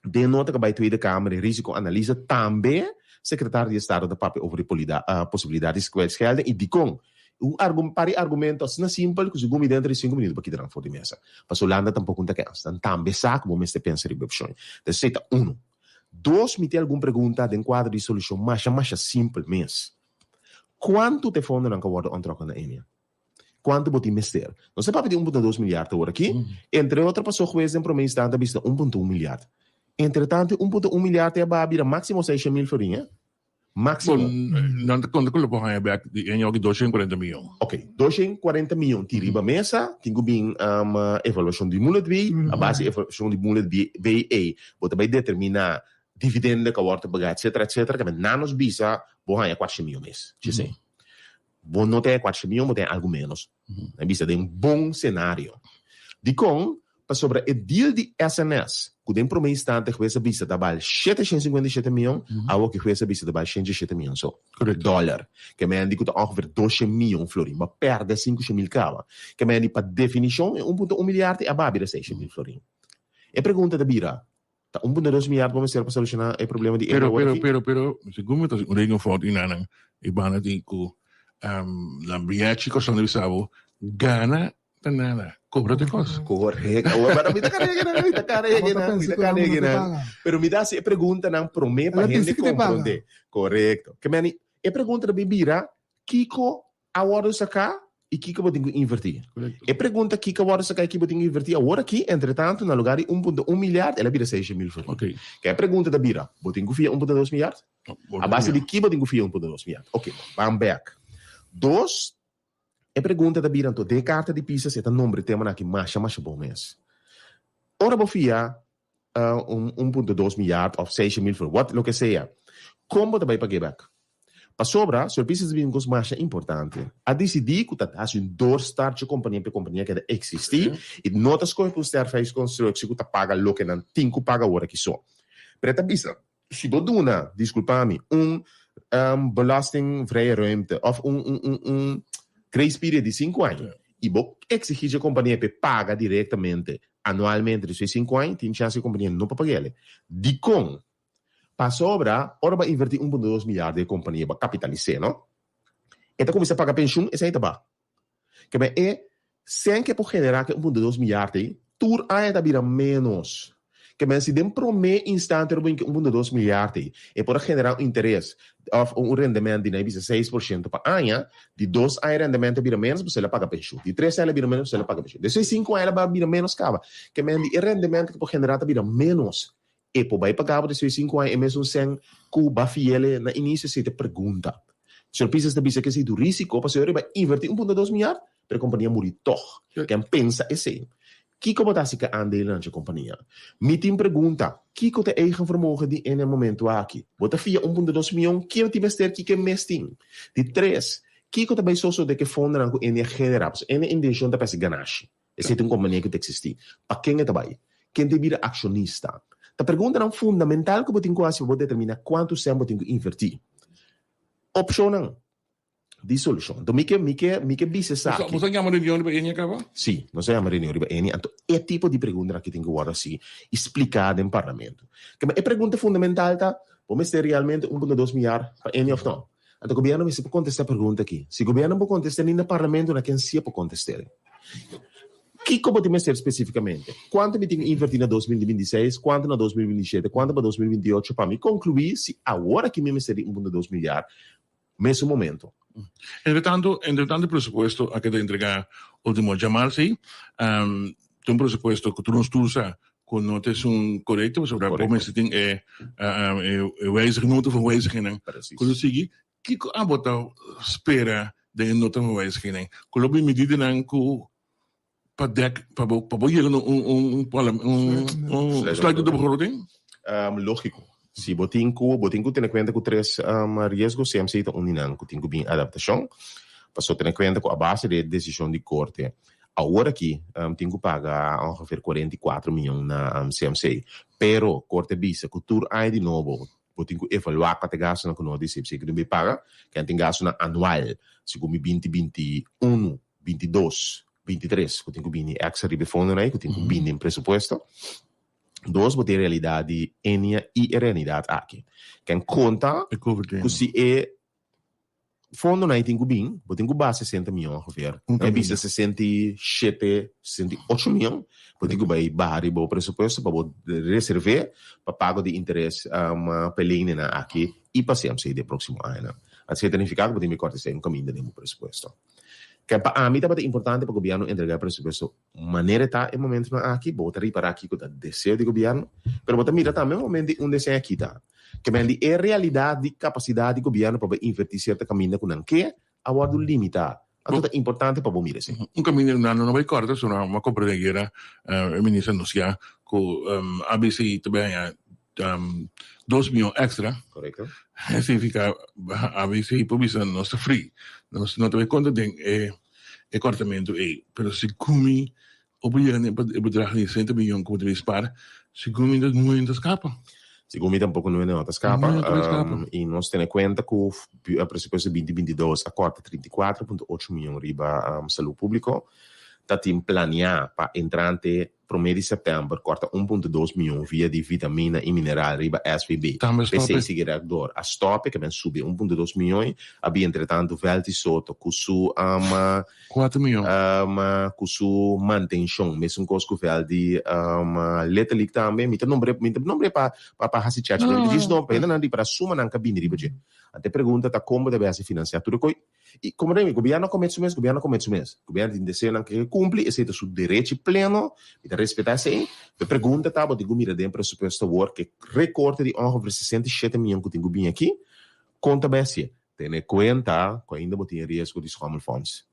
Den nota ku bai Tweede Kamer e risiko analisa tambe sekretario di estado ta papia over di posibilidat di kwijtschelding i dikon. Un par di argumento asina simpel ku segun mi denter di sinku minuto pa kita nan for di mesa. Pasobra Hulanda tampoko no ta kens. Nan tambe sa ku bo mester pensa riba e opshon. Entonces esei ta unu. Dos, mi tin algun pregunta den kuadro di solushon masha masha simpel mes. Kuantu ta e fondonan ku a wòrdu ontrokken na Ennia? Kuantu bo tin mester? Nos ta papia di 1.2 milyard awor aki. Entre otro paso hues den prome instante a bisa 1.1 milyard. Entre tanto e 1.1 milyard e a baha bira maximo 600 mil florin, eh. Máksimo. Nan ta konta ku lo por haña bèk di e aña aki 240 mion. Ok, 240 mion tin riba mesa, tin ku bin evaluashon di Mullet B, a base di evaluashon di Mullet B, BA, bo ta bai determiná dividende ku a wòrdu pagá, etcetera, etcetera, kende nan nos bisa bo haña 400 mion mes, djis ei. Bo no ta haña 400 mion, bo ta haña algu ménos. Nan bisa den bon senario. Dikon? Pasobra e deal di SNS, ku den promé instante hues a bisa ta bal 757 mion, awor ku hues a bisa ta bal 107 mion so. Dòler. Ke men di ku ta ongeveer 200 mion florin. Bo a pèrdè 500 mil kaba. Ke men di pa definishon e 1.1 miliard ei a baha bira 600 mil florin. E pregunta ta bira, ta 1.2 miliard bo mester pa solushoná e problema di Pero, pero, pero, pero, segun mi ta un reken fout inanan, e banda tin ku nan biachi kosnan di bisa bo, gana ta nada, kobra ta kos. Korekto. Awor, pero mi ta kare nan, mi ta kare nan, mi ta kare nan. Pero mi ta hasi e preguntanan promé pa hende komprondé. Korekto. Ke meni, e pregunta ta bin bira, kiko a wòrdu saká i kiko bo tin ku invertí? E pregunta kiko a wòrdu saká i kiko bo tin ku invertí awor aki, entretantu, na lugá di 1.1 milyard, el a bira 600 mil florin. Ke e pregunta ta bira, bo tin ku fia 1.2 milyard? A base di ki bo tin ku fia 1.2 milyard? Oké, ban bèk. Dos, E pregunta ta bira anto, den e karta di Pisas e ta nombra e temanan aki masha masha bon mes. Ora bo fia un 1.2 milyard òf 600 mil florin, wat loke sea, kon bo ta bai pag'é bèk? Pasobra, señor Pisas a bin un kos masha importante. A disidí ku ta hasi un doorstart dje kompania pa e kompania keda eksistí i no ta skohe pa un sterfhuisconstructie ku ta paga loke nan tin ku paga awor aki so. Pero e ta bisa, Si bo duna, disculpa mi, un belastingvrije ruimte of un un un un grace period di sinku aña y bo exigi dje compania p'e paga directamente anualmente despues di sinku aña, tin chance e compania no por pag'ele. Dicon? Pasobra ora bo a inverti 1.2 milyar den e compania, bo a capitalis'e, no? E ta cuminsa paga pensioen, esey ta ba. Keme e sèn ke por generá ke 1.2 milyard ei, tur aña ta bira ménos. Keme si den promé instante lo bo ke 1.2 milyard ei, e por a generá un interes òf un rendement di na e bisa 6% pa aña, di dos aña e rendement a bira ménos pasobra el a paga penshun. Di tres aña el a bira ménos pasobra el a paga penshun. Despues di sinku aña el a bira ménos kaba. Keme di e rendement ke por generá ta bira ménos. E por bai paga bo despues di sinku aña e mesun sèn ku ba fiele na inisio? Esei ta e pregunta. Señor Pisas ta bisa ku esei ta un risiko pasobra e bai invertí 1.2 miar, pero e kompania muri tòg. Ken pensa esei? Kiko bo ta hasi ku e aandelennan dje kompania? Mi tin pregunta, kiko ta e eigen vermogen di e na e momentu aki? Bo ta fia 1.2 mion? Ken tin mester kiko e mes tin? Di tres, kiko ta bai sosodé ku e fondonan ku Enea generá? Pasobra Enea intenshon ta pa hasi ganashi. Esei ta un kompania ku ta eksistí. Pa ken e ta bai? Ken ta e bira akshonista? Ta preguntanan fundamental ku bo tin ku hasi pa bo determiná kuantu sèn bo tin ku invertí. Opshonnan di solushon. Anto mi ke mi ke mi ke bisa esaki. Boso a yama reunion riba Eni a kaba? Sí, nos a yama reunion riba Eni. Anto e tipo di preguntanan aki tin ku wòrdu hasi i spliká den parlamento. Kema e pregunta fundamental ta, bo mester realmente 1.2 miar pa Eni òf no? Anto gobierno mester por contesta e pregunta aki. Si gobierno por contesta ni na parlamento na ken sia por contest'el. Kico bo tin mester specificamente? Cuanto mi tin cu inverti na 2026, cuanto na 2027, cuanto pa 2028 pa mi conclui si awor aki mi mester di 1.2 milyar mesun momento? Entretanto, entretanto e presupuesto a keda entrega ultimo djamars ei. Ta un presupuesto cu tur nos tur sa cu no ta esun corecto pasobra bo mester tin e e wijzig nota van wijzigingnan cu lo sigui. Kico abo ta spera den e nota van wijzigingnan? Cu lo bin medidanan cu pa dek pa bo pa bo yega na un un un un sluitende begroting? Logico. Si bo tin cu bo tin cu tene cuenta cu tres riesgo, CMC ta un di nan cu tin cu bin adaptacion. Pasobra tene cuenta cu a base di e decision di corte awor aki tin cu paga ongeveer 44 miyon na CMC. Pero corte bisa cu tur aña di nobo bo tin cu evalua cua ta e gastonan cu no di CMC cu tin bay paga, ken tin gastonan anual segun mi binti 21, 22, 23 cu tin cu bini extra riba e fondonan ey cu tin cu bini den presupuesto. Dos, bo tin e realidad di Enia y e realidad aki. Ken conta cu si e fondonan ey tin cu bin, bo tin cu baha 60 miyon ongeveer. E bisa 67, 68 miyon, bo tin cu bay baha riba bo presupuesto pa bo reserve pa pago di interes pa e lenenan aki y pa CMC den proximo añanan. Así ta nifica cu bo tin bay corta esey un caminda den bo presupuesto. Ken pa ami tabata importante pa gobierno entrega e presupuesto Manera e ta e momentonan aki, bo ta ripará kiko ta deseo di gobièrnu, pero bo ta mira tambe e momento di unda esei a kita. Ke men di e realidat di kapasidat di gobièrnu pa bai invertí sierto kaminda ku nan ke a wòrdu limitá. Anto ta importante pa bo mira esei. Un kaminda nan no bai kòrta so nan a komprendé ayera e minister a anunsiá ku ABC ta bai haña 2 mion extra. Korekto. Significa ABC por bisa nos ta free. Nos no ta bai konta den e e kòrtamentu ei. Pero segun mi o por yega na e bedrag di 60 mion ku bo ta bai spar, segun mi no ta skapa. Segun mi tampoco no ta scapa. No ta scapa. Y nos tene cuenta cu presupuesto 2022 a corta 34.8 miyon riba salud publico. Ta tin planea pa entrante prome di september corta 1.2 miyon via di vitamina y mineral riba SVB. Tambe stop P'esey sigui reactor a stop e, ke men subi 1.2 miyon. A bin entretanto Velty Soto cu su 4 miyon. Cu su mantencion, mesun cos cu vel di Little League tambe. Mi ta nombre, mi ta nombre pa pa pa haci chechi, pero mi ta djis no, pa hendenan ripara sumanan ka bini riba dje. Ante e pregunta ta con bo debe haci financia tur e coi. Y como den mi, gobierno a comet su mes, gobierno a comet su mes. Gobierno tin deseonan ke cumpli, esey ta su derechi pleno, mi ta respeta esey. E pregunta ta, bo tin cu mira den presupuesto awor ke recorte di ongeveer 67 miyon cu tin cu bini aki, con ta bay hacié? Tene kuenta ku ainda bo tin e riesgo di schommelfonds.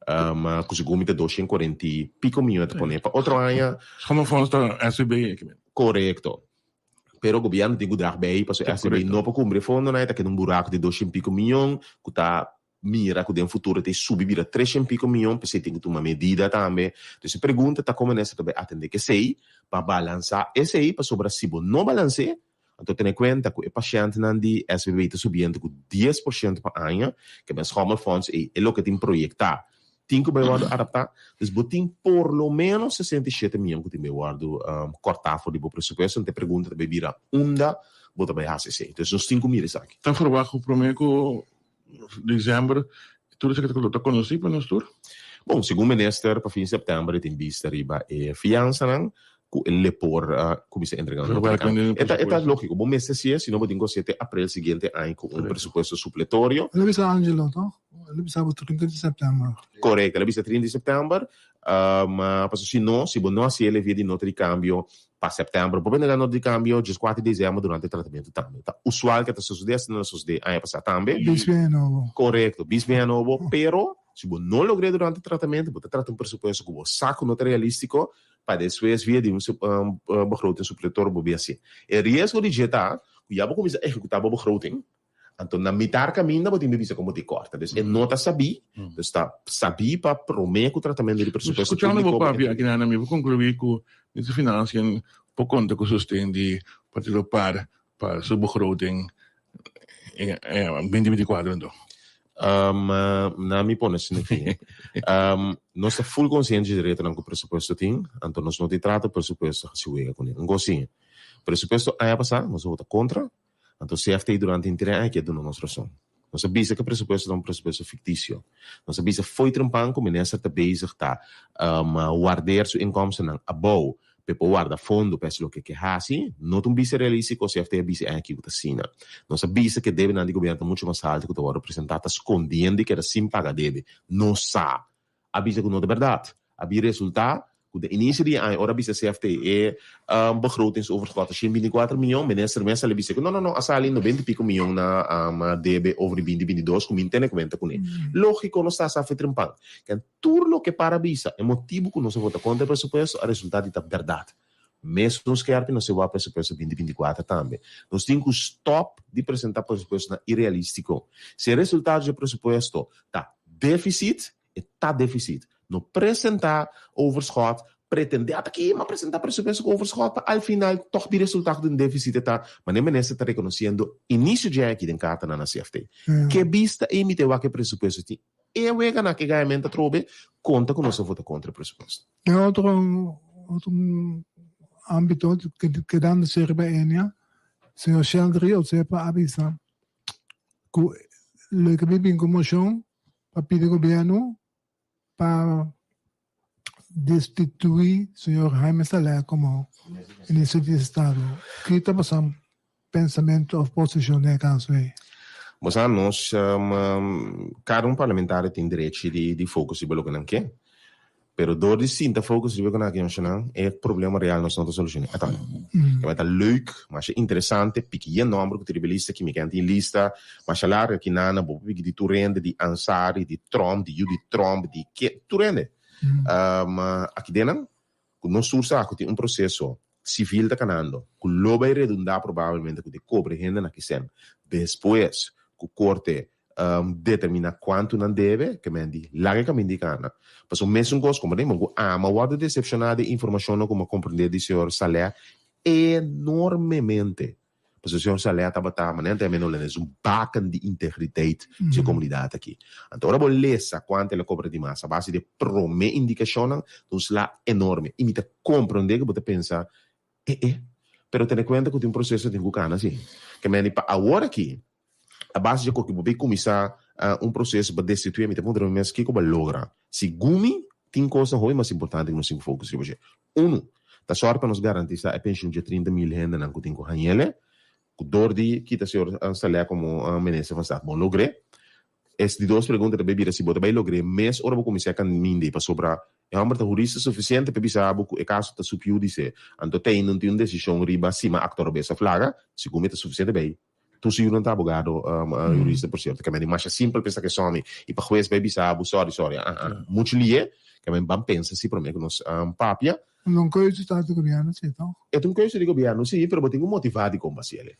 Ku segun mi ta 240 i piko miyon e ta pone pa otro aña. Schommelfonds ta SVB e kimen. Korekto. Pero gobièrnu tin ku drag bei pasobra SVB no por kumpli e fondonan, e ta keda un buraku di 200 piko miyon ku ta mira ku den futuro ta e subi bira 300 piko miyon, p'esei tin ku tuma medida tambe. Dus e pregunta ta kon minister ta bai atendé ku esei pa balansá esei pasobra si bo no balans'é, Anto tene kuenta ku e pashèntnan di SVB ta subiendo ku 10% pa aña, ke men schommelfonds ei e loke tin proyektá tin ku bai wòrdu adaptá. Dus bo tin por lo ménos 67 mion ku tin bai wòrdu kòrtá for di bo presupuesto. Anto e pregunta ta bai bira unda bo ta bai hasi esei. Dus nos tin ku mira esaki. Ta ferwagt ku promé ku desèmber tur esaki ta ta konosí pa nos tur? Bon, segun minister pa fin sèptèmber e tin bista riba e fiansanan ku e le por kuminsá entregá na Norteamericano. E ta e ta lógiko, bo mester hasié, si no bo tin ku hasié te aprel siguiente aña ku un presupuesto supletorio. El a bisa Angelo, toch? El a bisa bo 30 di sèptèmber. Korekto, el a bisa 30 di sèptèmber. Pasobra si no, si bo no hasié el e via di nota di kambio pa sèptèmber, bo por entregá nota di kambio 14 di desèmber durante e tratamentu tambe. Ta usual ku e ta sosodé, asina lo sosodé aña pasá tambe. Bisbi aña nobo. Korekto, bisbi aña nobo, pero si bo no logr'é durante e tratamentu, bo ta trata un presupuesto ku bo sa ku no ta realístiko, pa despues via di un begroting supletor bo bin hasié. E riesgo di dje ta ku ya bo kuminsá ehekutá bo begroting, anto na mitar kaminda bo tin di bisa kon bo tin kòrta. Dus e no ta sabí, dus ta sabí pa promé ku tratamentu di presupuesto Skuchando bo papia aki nan, mi por konkluí ku Minister di Financiën por konta ku sosten di Partido par pa su begroting 2024 anto? Na mi pone asina aki. Nos ta full konsiente di retonan ku presupuesto tin, anto nos no tin trata presupuesto hasi wega kuné. Un kos sin, presupuesto aña pasá nos a vota kontra, anto CFT durante henter e aña aki a duna nos rason. Nos a bisa ku e presupuesto ta un presupuesto fiktisio. Nos a bisa fo'i trempan ku minister ta bezig ta wardeer su inkomstennan abou p'e por warda fondo pa hasi loke ke hasi, no ta un bista realístiko, CFT a bisa e aki ku ta asina. Nos a bisa ku e debenan di gobièrnu ta muchu mas haltu ku ta wòrdu presentá, ta skondiendo i keda sin paga debe. Nos sa. A bisa ku no ta bèrdat. A bin resultá ku den inisio di e aña ora a bisa CFT e begrotingsoverschot ta 124 mion, minister mes a bisa ku no, no, no, a sali 90 i piko mion na debe over di 2022 ku mi tene kuenta kuné. Lógiko nos ta sa afetri un pan. Ken tur loke para bisa, e motibu ku nos a vota kontra e presupuesto a resultá di ta bèrdat. Mesun skerpi nos a wak presupuesto 2024 tambe. Nos tin ku stòp di presentá presupuestonan irealístiko. Si e resultado dje presupuesto ta défisit, e ta défisit. No presentá overschot, pretendé ata ki m'a presentá presupuesto ku overschot pa al final tòg bi resultá ku tin défisit e ta manera minister ta rekonosiendo inisio dje aki den kartanan na CFT. Ke bista ei mi ta e wak e presupuesto tin E wega na ke gañament atrobe konta ku nos a vota kontra e presupuesto. Den otro otro ámbito, kedando si riba Enia, señor Sheldry Osepa a bisa ku lo ke bin bin ku moshon pa pidi gobièrnu pa destituí señor Jaime Saleh komo minister di Estado. Ki ta boso pensamentu òf posishon den e kaso ei? Bo sa nos kada un parlamentario tin derechi di focus riba loke nan ke. Pero door di sinta focus riba con aki emocional, e problema real nos no ta soluciona. Ata. Mm. Ta leuk, masha interesante, piki je nomber ku ta riba lista ki mi ken tin lista, masha larga ki nana, bo piki di tur hende, di Ansari, di Trump, di yu di Trump, di ke, tur hende. Um, aki denan, ku nos tur sa ku tin un proceso civil ta kanando, ku lo bai redunda probablemente ku te kobre hende na kisen. Despues ku korte determina kuantu nan debe, ke men di laga e kaminda di kana. Pasobra mesun kos komo den ku ama wòrdu desepshoná den informashonnan ku mi a komprendé di señor Saleh enormemente. Pasobra señor Saleh tabata, manera nan ta yama e holandes, un baken di integriteit di e komunidat aki. Anto ora bo lesa kuantu el a kobra di mas a base di e promé indikashonnan, ta un sla enorme. I mi ta komprendé ku bo ta pensa, e e, pero tene kuenta ku tin un proseso tin ku kana si. Ke men di pa awor aki, A base dje koki bo bay cuminsa un proceso pa destitui mi ta puntra mi mes kico bo a logra. Segun mi tin cosnan hopi mas importante cu nos tin cu focus riba dje. Uno, ta sor pa nos garantisa e pensioen dje 30 mil hendenan cu tin cu hañele, cu dor di kita señor Saleh como minister van Staat bo logr'e. Es di dos pregunta ta bay bira si bo ta bay logr'e mes ora bo cuminsa e caminda ey pasobra e homber ta hurista suficiente pa bisa bo cu e caso ta sub judice anto te ainda no tin un decision riba si ma actor bes of laga. Segun mi ta suficiente bay Tur su yunan ta abogado, jurista por cierto. Kemey di masha simpel pensa ke somi y pa hues bay bisa bo sorry sorry. Ah ah. Mucho lié. Kemey ban pensa si prome ku nos papia. Un keuze ta di gobierno si toch? E ta un keuze di gobierno si, pero bo tin ku motiva dikon bo hasiel.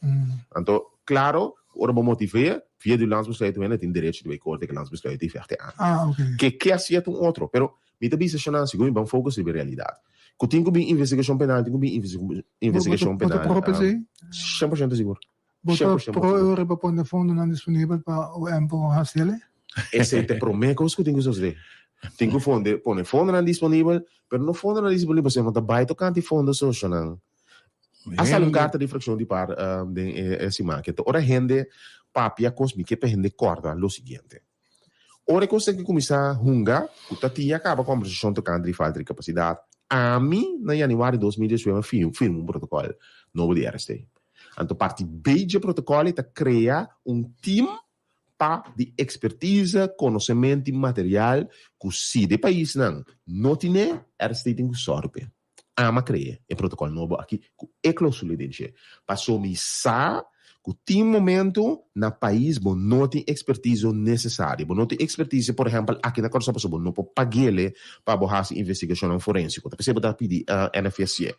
Anto claro ku ora bo motiv'é via di un landsbesluit hende tin derecho di bay korte ke landsbesluit di vechte aan. Ah oké. Ke ke hasié ta un otro, pero Mi ta bisa shonnan segun mi ban focus riba e realidad. Cu tin cu bin investigacion penal, tin cu bin investigacion penal. Bo ta pro p'esey? 100% sigur. Bo ta pro riba pone fondonan disponibel pa OM por haci el'e? Esey ta e prome cos cu tin cu sosode. Tin cu pone fondonan disponibel, pero no fondonan disponibel pasobra no ta bay tocante fondo so shonnan. A sali un carta di fraccion di par den e siman aki. Ora hende papia cos mi ke pa hende corda lo siguiente. Ora e kos a kuminsá hunga, ku ta tin ya kaba kòmbersashon tokante di falta di kapasidat, ami na yanüari 2019 a firma un protokòl nobo di RST. Anto parti B dje protokòl ei ta krea un tim pa di ekspertise, konosementu i material ku si de paisnan no tine, RST tin ku sòru p'e. Ama krea e protokòl nobo aki ku e klousula den dje. Paso mi sa ku tin momento na pais bo no tin ekspertiso nesesario. Bo no tin ekspertise, por ehèmpel, aki na Kòrsou pasobra bo no por pag'ele pa bo hasi investigashonnan forensiko. Ta p'esei bo ta pidi NFSC.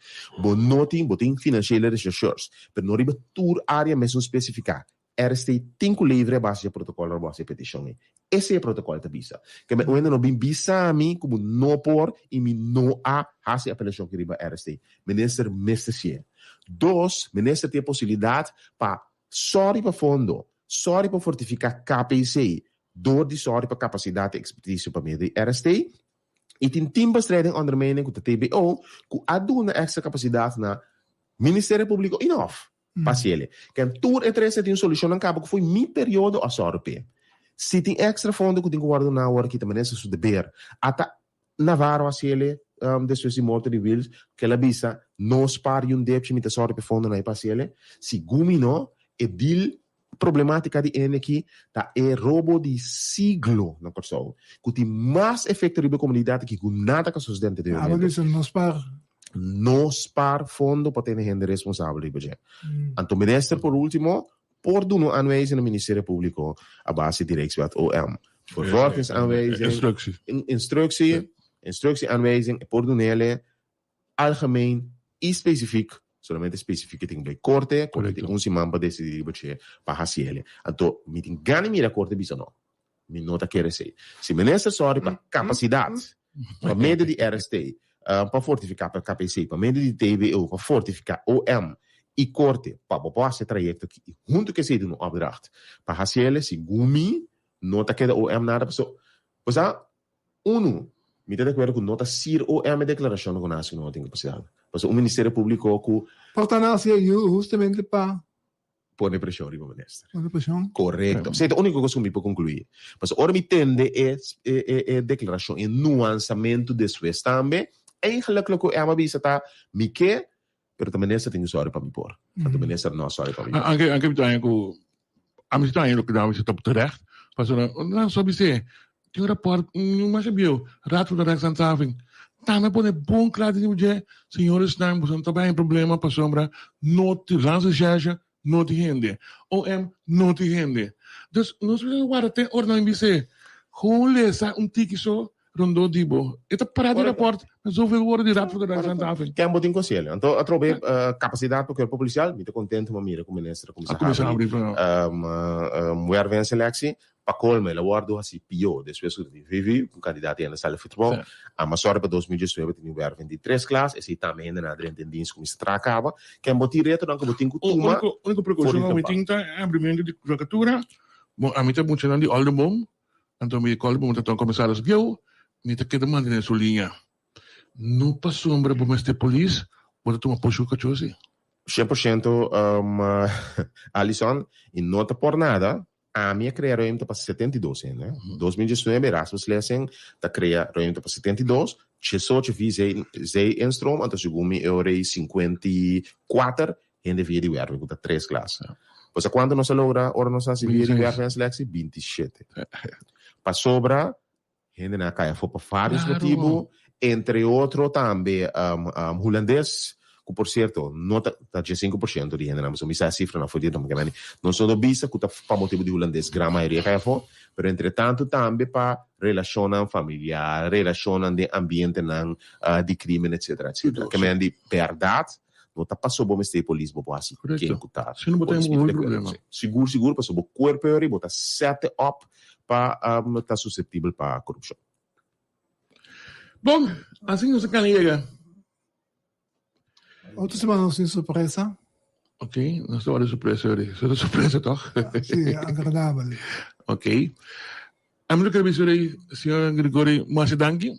Bo no tin, bo tin financiële rechercheurs, pero no riba tur área mesun spesifiká. RST tin ku levre a base dje protokòl ora bo hasi e petishon ei. Esei e protokòl ta bisa. Ke mi oenda no bin bisa mi ku bo no por i mi no a hasi apelashon aki riba RST. Minister mester si'e. Dos, minister tin e posibilidat pa sòri pa fondo, sòri pa fortifiká KPC dor di sòri pa kapasidat i ekspertisio pa medio di RST. I tin Teambestrijding Ondermijning ku ta TBO ku a duna èkstra kapasidat na Ministerio Públiko i nòf. Pa hasiele. Ken tur e trese tin solushonnan kaba ku foi mi periodo a sòru p'e. Si tin èkstra fondo ku tin ku wòrdu duna awor aki ta manera su deber. Ata Navarro a hasiele despues di morto di Wiels ku el a bisa no spar yun depchi mi ta sòru p'e fondonan ei pa hasiele. Sigun mi no, e deal problematica di ene aki ta e robo di siglo na Kòrsou, ku tin mas efekto riba e komunidat aki ku nada ka sosode anteriormente. Abo bisa no spar. No spar fondo pa tene hende responsabel riba dje. Anto minister por ultimo por duna un aanwijzing na Ministerio Publico a base di Rijkswet OM. Vervolgingsaanwijzing. Instructie. Instructie, instructie aanwijzing, e por dunele algemeen i specifiek, solamente specifiek e tin bay corte, corte tin un siman pa decidi riba dje pa haci ele. Anto mi tin gana di mira corte bisa no, mi no ta kere esey. Si minister sorry pa capacidad, pa medio di RST, pa fortifica pa KPC, pa medio di TBO, pa fortifica OM i corte pa bo por haci e trayecto aki i hunto cu esey duna un opdracht pa haci ele, segun mi no ta keda OM nada pasobra, bo sa, Unu, mi ta di akuerdo ku no ta sir OM e deklarashonnan ku nan hasi ku no tin kapasidat. Pasobra un ministerio públiko ku. Por ta nan hasi ayu hustamente pa. Pone preshon riba minister. Pone preshon. Korekto. Esei ta e úniko kos ku mi por konkluí. Pasobra ora mi tende e e deklarashon, e nuansamentu despues tambe, eigenlik loke OM a bisa ta, mi ke, pero ta minister tin ku sòri pa mi por. Anto minister no a sòri pa mi por. Anke anke mi ta haña ku ami si ta haña loke David ta terecht pasobra nan so bis'é tin un rapòrt masha bieu Raad voor de Rechtshandhaving. Tambe pone bon kla den dje, señoresnan, boso no ta bai problema pasobra no tin Landsrecherche no tin hende, OM no tin hende. Dus nos mester warda te ora nan bis'é, gewoon lesa un tiki so rondó di bo. E ta para di raport met zoveel woorden di Raad voor de Rijkshandhaving. Ken bo tin konselho? Anto atrobe kapasidat pa kuerpo polisial, mi ta kontentu pa mira ku minister a kuminsá habri werven seleksie. Pa colmo el a wordo haci pio despues cu ta tin VV, cu candidato yenda sali for trabou. Ama sorry pa 2019 tin un werving di tres klas, esey tambe hendenan a drenta in dienst cuminsa traha caba. Ken bo tin retonan cu bo tin cu tuma Unico for precaucion di cu mi trabou? tin ta e abrimento di vacatura. Bon, ami ta muchanan di Oldenboom, anto mi Oldenboom ta tuma commissaris bieu, mi ta keda mantene su liña. No pasobra bo mester polis, bo ta tuma posho cacho si. 100% Alison, y no ta por nada, Ami a crea ruimte pa 72 hende. 2019 Erasmus Lessing ta crea ruimte pa 72, 18 via zee, zee-instroom, anto segun mi e ora ei 54 hende via di werving, cu ta tres klas. Bo sa cuanto nos a logra ora nos a haci via di werving en selectie? 27. Pasobra Hendenan a kai afó pa vários motibu, entre otro tambe hulandes, ku por sierto no ta ta dje 5% di hendenan, pasobra mi sa e sifranan for di e nos no ta bisa ku ta pa motibu di hulandes gran mayoria kai afó, pero entre tantu tambe pa relashonnan familiar, relashonnan den ambientenan di krimen etsetera etsetera. Ke men di bèrdat no ta pasobra bo mester e polis bo por hasi ken ku ta polis. Mi ta di akuerdo ku esei. Sigur sigur pasobra bo kuerpo e ora bo ta sete op pa ta suseptibel pa korupshon. Bon, asina nos a kana yega. Otro semana nos tin sorpresa. Ok, nos ta wòrdu sorpresa ori. So ta sorpresa tòg? Si, agradabel. Ok. Ami lo kere bisa ori, señor Gregory, masha danki.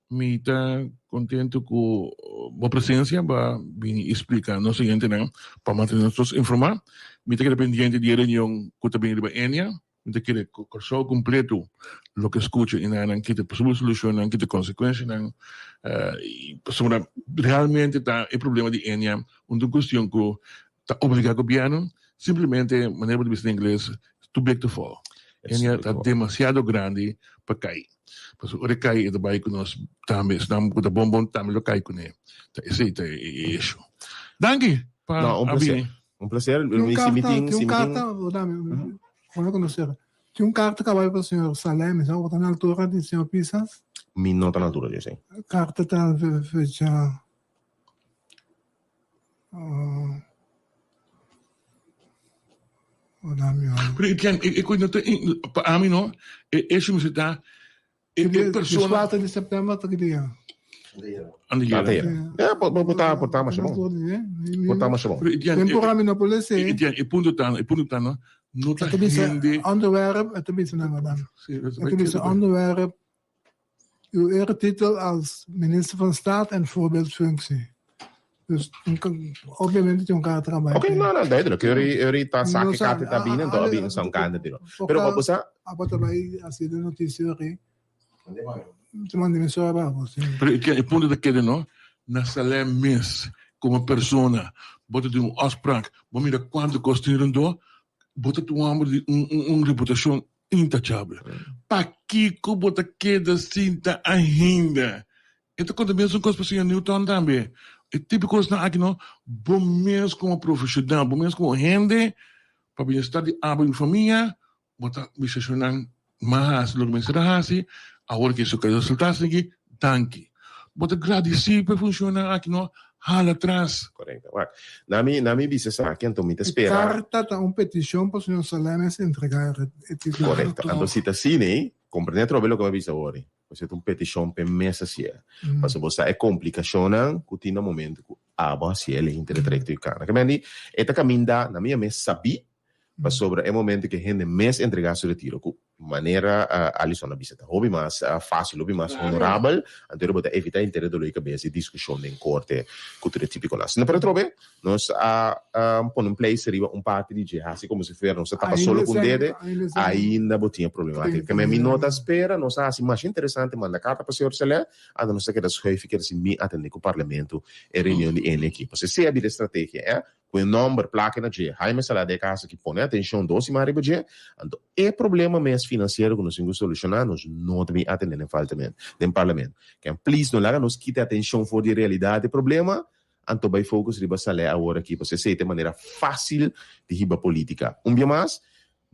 Mi ta contento cu bo presencia pa bini y splica nos oyentenan pa mantene nos tur informa. Mi ta keda pendiente di e reunion cu ta bini riba Enia. Mi ta kere cu Corsou completo loke scucha y nan kita posibel solucionnan, kita consecuencianan y pasobra realmente ta e problema di Enia un ta un cuestion cu ta obliga gobierno, simplemente manera bo ta bisa na ingles, too big to fall. Enia ta demasiado grandi pa cay. Pasobra ora e kai e ta bai ku nos tambe, esnan ku ta bon bon tambe lo kai kuné. Ta esei ta e issue. Danki pa No, un a placer. bini. Un placer. Tin un Mi si mi karta, tin, tin si un mi tin. karta, dame, bueno conocer. Tin un karta ku a bai pa señor Saleh, mi sa ku ta na altura di señor Pisas. Mi no ta na altura di esei. Karta ta fecha Pero e ken, e koe no ta, pa ami no, e issue mester ta e e persona. 4 di september ta ki dia? Anteayer. Ja, por por ta por ta masha bon. Por ta masha bon. Pero Etienne, Tempo ami no por lese. Etienne, e punto ta, e punto ta no, no ta E ta bisa hende. onderwerp, e ta bisa nan madam. Sí, dat is E ta bisa onderwerp Uw eretitel als minister van Staat en voorbeeldfunctie. Dus obviamente tin un karakter abai. Oké, no, no, duidelijk. Uri, uri ta sa ke kante ta bini, enton a bini sa un kante tiro. Pero bo sa. Abo ta bai hasi de noticia uri. Te manda mi sora abo, si. Pero e punto ta keda no, na Salem mes, komo persona, bo ta tin un afspraak, bo mira kuantu kos tin rondó, bo ta tin un homber di un un reputashon Intachabel. Pakiko bo ta keda sinta ainda? E ta konta mesun kos pa señor Newton tambe. E tipo kosnan aki no, bo mes komo profeshonal, bo mes komo hende, pa bienestar di abo i bo famia, bo ta bisa shonnan, M'a hasi loke mester a hasi, awor ke esaki a resultá asina, danki. Bo ta gradisí pa e funshonnan aki no, hala atras. Korekto. Wak, na mi, na mi bisa esaki, anto mi ta E spera. karta ta un petishon pa señor Salemes entregá e titulo. Korekto. Anto si ta asina ei, komprendé atrobe loke mi a bisa awor ei. Pasobra ta un petishon p'e mes hasié. Pasobra bo sa e komplikashonnan ku tin na momento ku abo hasié el e hinter e trayekto di kana. Ke men di, e ta kaminda na mi a mes sabí Pasobra e momento ku e hende mes entregá su retiro, ku manera Alison a bisa ta hopi mas fásil, hopi mas honorabel, anto bo ta evitá henter e doló di kabes di diskushon den korte ku tur e típikonan. Asina por atrobe nos a pone un pleister riba un parti di dje, hasi komo si fuera nos a tapa solo ku un dede, ainda bo tin e problemátika. Keme mi no ta spera, nos a hasi masha interesante, manda karta pa señor Selè, anto nos ta keda schuif i keda sin bin atendé ku parlamento e reunion di ene aki. Pasobra esei a bira e strategia, eh. Ku e nòmber plaka na dje, Jaime Saleh den e kas aki pone atenshon dos siman riba dje, anto e problema mes finansiero ku nos tin ku solushoná nos no ta bin atendé den faltamen den parlamento. Ken please no laga nos kita e atenshon for di e realidat di e problema, anto bai focus riba Saleh awor aki pasobra esei ta e manera fásil di hiba polítika. Un bia mas,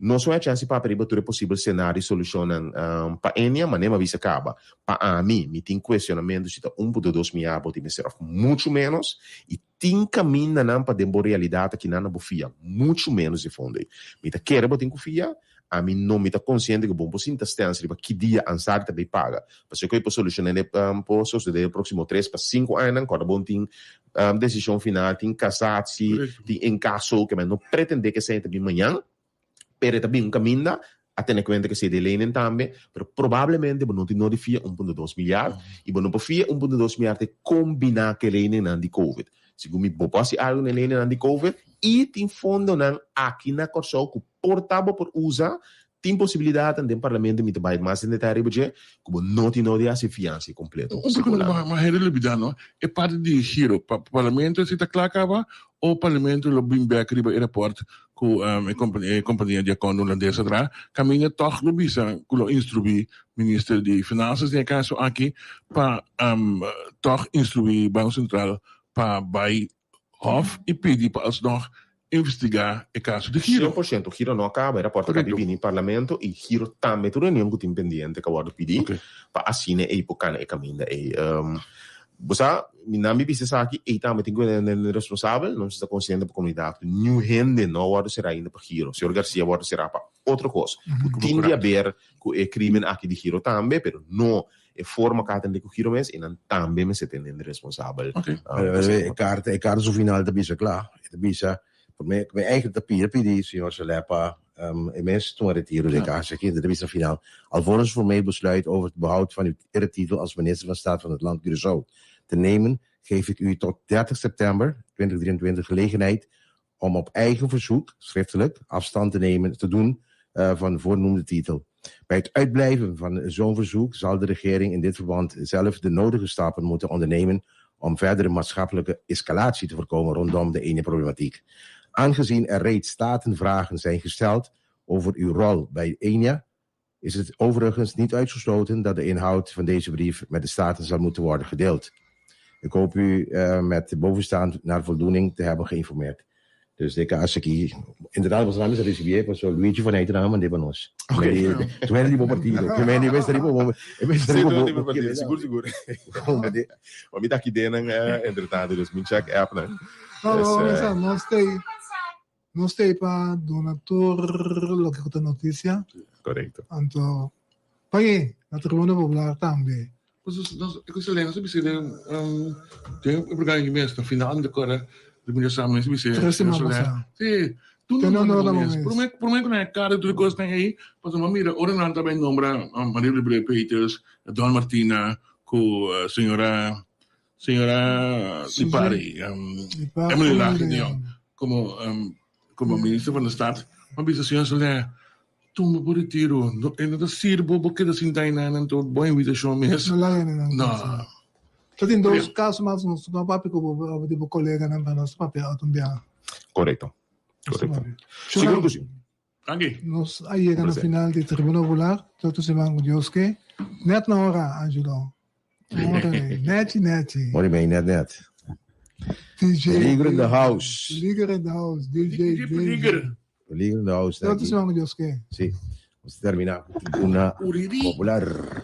Nos no a chance papia riba tur e posibel senario y solucionnan pa Enia, manera mi a bisa caba. Pa ami, mi tin cuestionamento si ta 1.2 miar bo tin mester of mucho menos, y tin camindanan pa den bo realidad akinan na bo fia mucho menos di fondo ey. Mi ta kere bo tin cu fia, ami no mi ta consciente cu bo no por sinta stens riba ki dia Ansary ta bay paga. Pasobra cu ey por soluciona den por sosode den e proximo tres pa cinco añanan, corda bo no tin Desishon final, tin kasatsi, tin enkaso, ke men no pretendé ke esei ta bin mañan, pero e ta bin un kaminda, a tene kuenta ke esei den leynan tambe, pero probablemente bo no tin nodi fia 1.2 milyar, i bo no por fia 1.2 milyar te kombiná ku e leynan di covid. Segun mi bo por hasi algu na e leynan di covid i tin fondonan aki na Kòrsou ku por ta bo por usa. Tin posibilidatnan den parlamento, mi ta bai mas den detaye riba dje, ku bo no tin nodi hasi fiansa kompleto. Un pregunta ku ma hende lubida no, e parti di giro, pa parlamento esei ta kla kaba o parlamento lo bin bek riba e raport ku e kompania di akondo hulandes a traha, kaminda tòg lo bisa ku lo instruí minister di finansas den e kaso aki pa tòg instruí Banko Sentral pa bai Hof i pidi pa alsnog investigá e kaso di Giro. 100% Giro no a kaba, e rapòrt a kaba di bini Parlamento i Giro tambe tur reunion ku tin pendiente ku a wòrdu pidi pa asina ei por kana e kaminda ei. Bo sa, mi nan mi bisa esaki, ei tambe tin ku hende responsabel, nos ta konsiente pa komunidat ku niun hende no a wòrdu será ainda pa Giro. Señor Garcia a wòrdu será pa otro kos ku tin di haber ku e krimen aki di Giro tambe, pero no E forma ku a atendé ku giro mes, e nan tambe mester tene hende responsabel. E karta, e karta su final ta bisa kla. E ta bisa, promé, mi eigenlijk ta pidi, pidi señor Saleh pa e mes tuma retiro den kas aki. E ta bisa na final, Alvorens formeel besluit over het behoud van uw eretitel als minister van Staat van het Land Curaçao te nemen, geef ik u tot 30 september 2023 gelegenheid om op eigen verzoek, schriftelijk, afstand te nemen, te doen van de voornoemde titel. Bij het uitblijven van zo'n verzoek zal de regering in dit verband zelf de nodige stappen moeten ondernemen om verdere maatschappelijke escalatie te voorkomen rondom de ene problematiek. Aangezien er reeds statenvragen zijn gesteld over uw rol bij ENIA, is het overigens niet uitgesloten dat de inhoud van deze brief met de Staten zal moeten worden gedeeld. Ik hoop u met bovenstaand naar voldoening te hebben geïnformeerd. Dus de cas aki, inderdaad was naam is recibié, paso Luigi van Eyten a mand'é pa nos. Oké. Tu mende di bo partido, tu mende mester riba bo, mester Sí, riba tu bo. di bo partido, sigur, sigur. Ma mi ta aki den nan entretanto, dus mi check app nan. No, Dus, no, mesa, nos tei, nos tei pa duna tur loke ku ta notisia. Korekto. Anto, p'aye, na Tribuna Popular tambe. Pues nos, nos, e cosa nos bisa den, um, den e programa di mes, na final mi ta kora, di mi sa mes bisa. Tres siman pasá. Sí, tu Te no no no no mes. mes. Prome, prome ku nan e kara tur e kosnan ei, pasobra mi mira ora nan ta bai nombra um, Maria Libre Peters, Don Martina, ku uh, señora señora Lipari, um, Lipari, Emily Emily Lage de de Jong, como um, como minister van de Staat, mi a bisa señor Soler, Tuma bo retiro. No, e no ta sirbi bo, bo keda sinta einan anto bo invitashon mes. No laga hende nan No. pensa. Ta tin dos kaso mas nos no papia ku bo di bo koleganan pa nos papia otro biaha. Korekto. Korekto. Sigur ku si. Danki. Nos a yega na Placer. final di Tribuna Popular. Te otro siman ku Dios ke. Net na ora, Angelo. Ora ei. Nechi nechi. Ora ei, net net. DJ. Peligro in the house. Peligro in the house. DJ DJ Peligro. Peligro in the house. Te otro siman ku Dios ke. Si. Nos ta termina ku Tribuna Popular.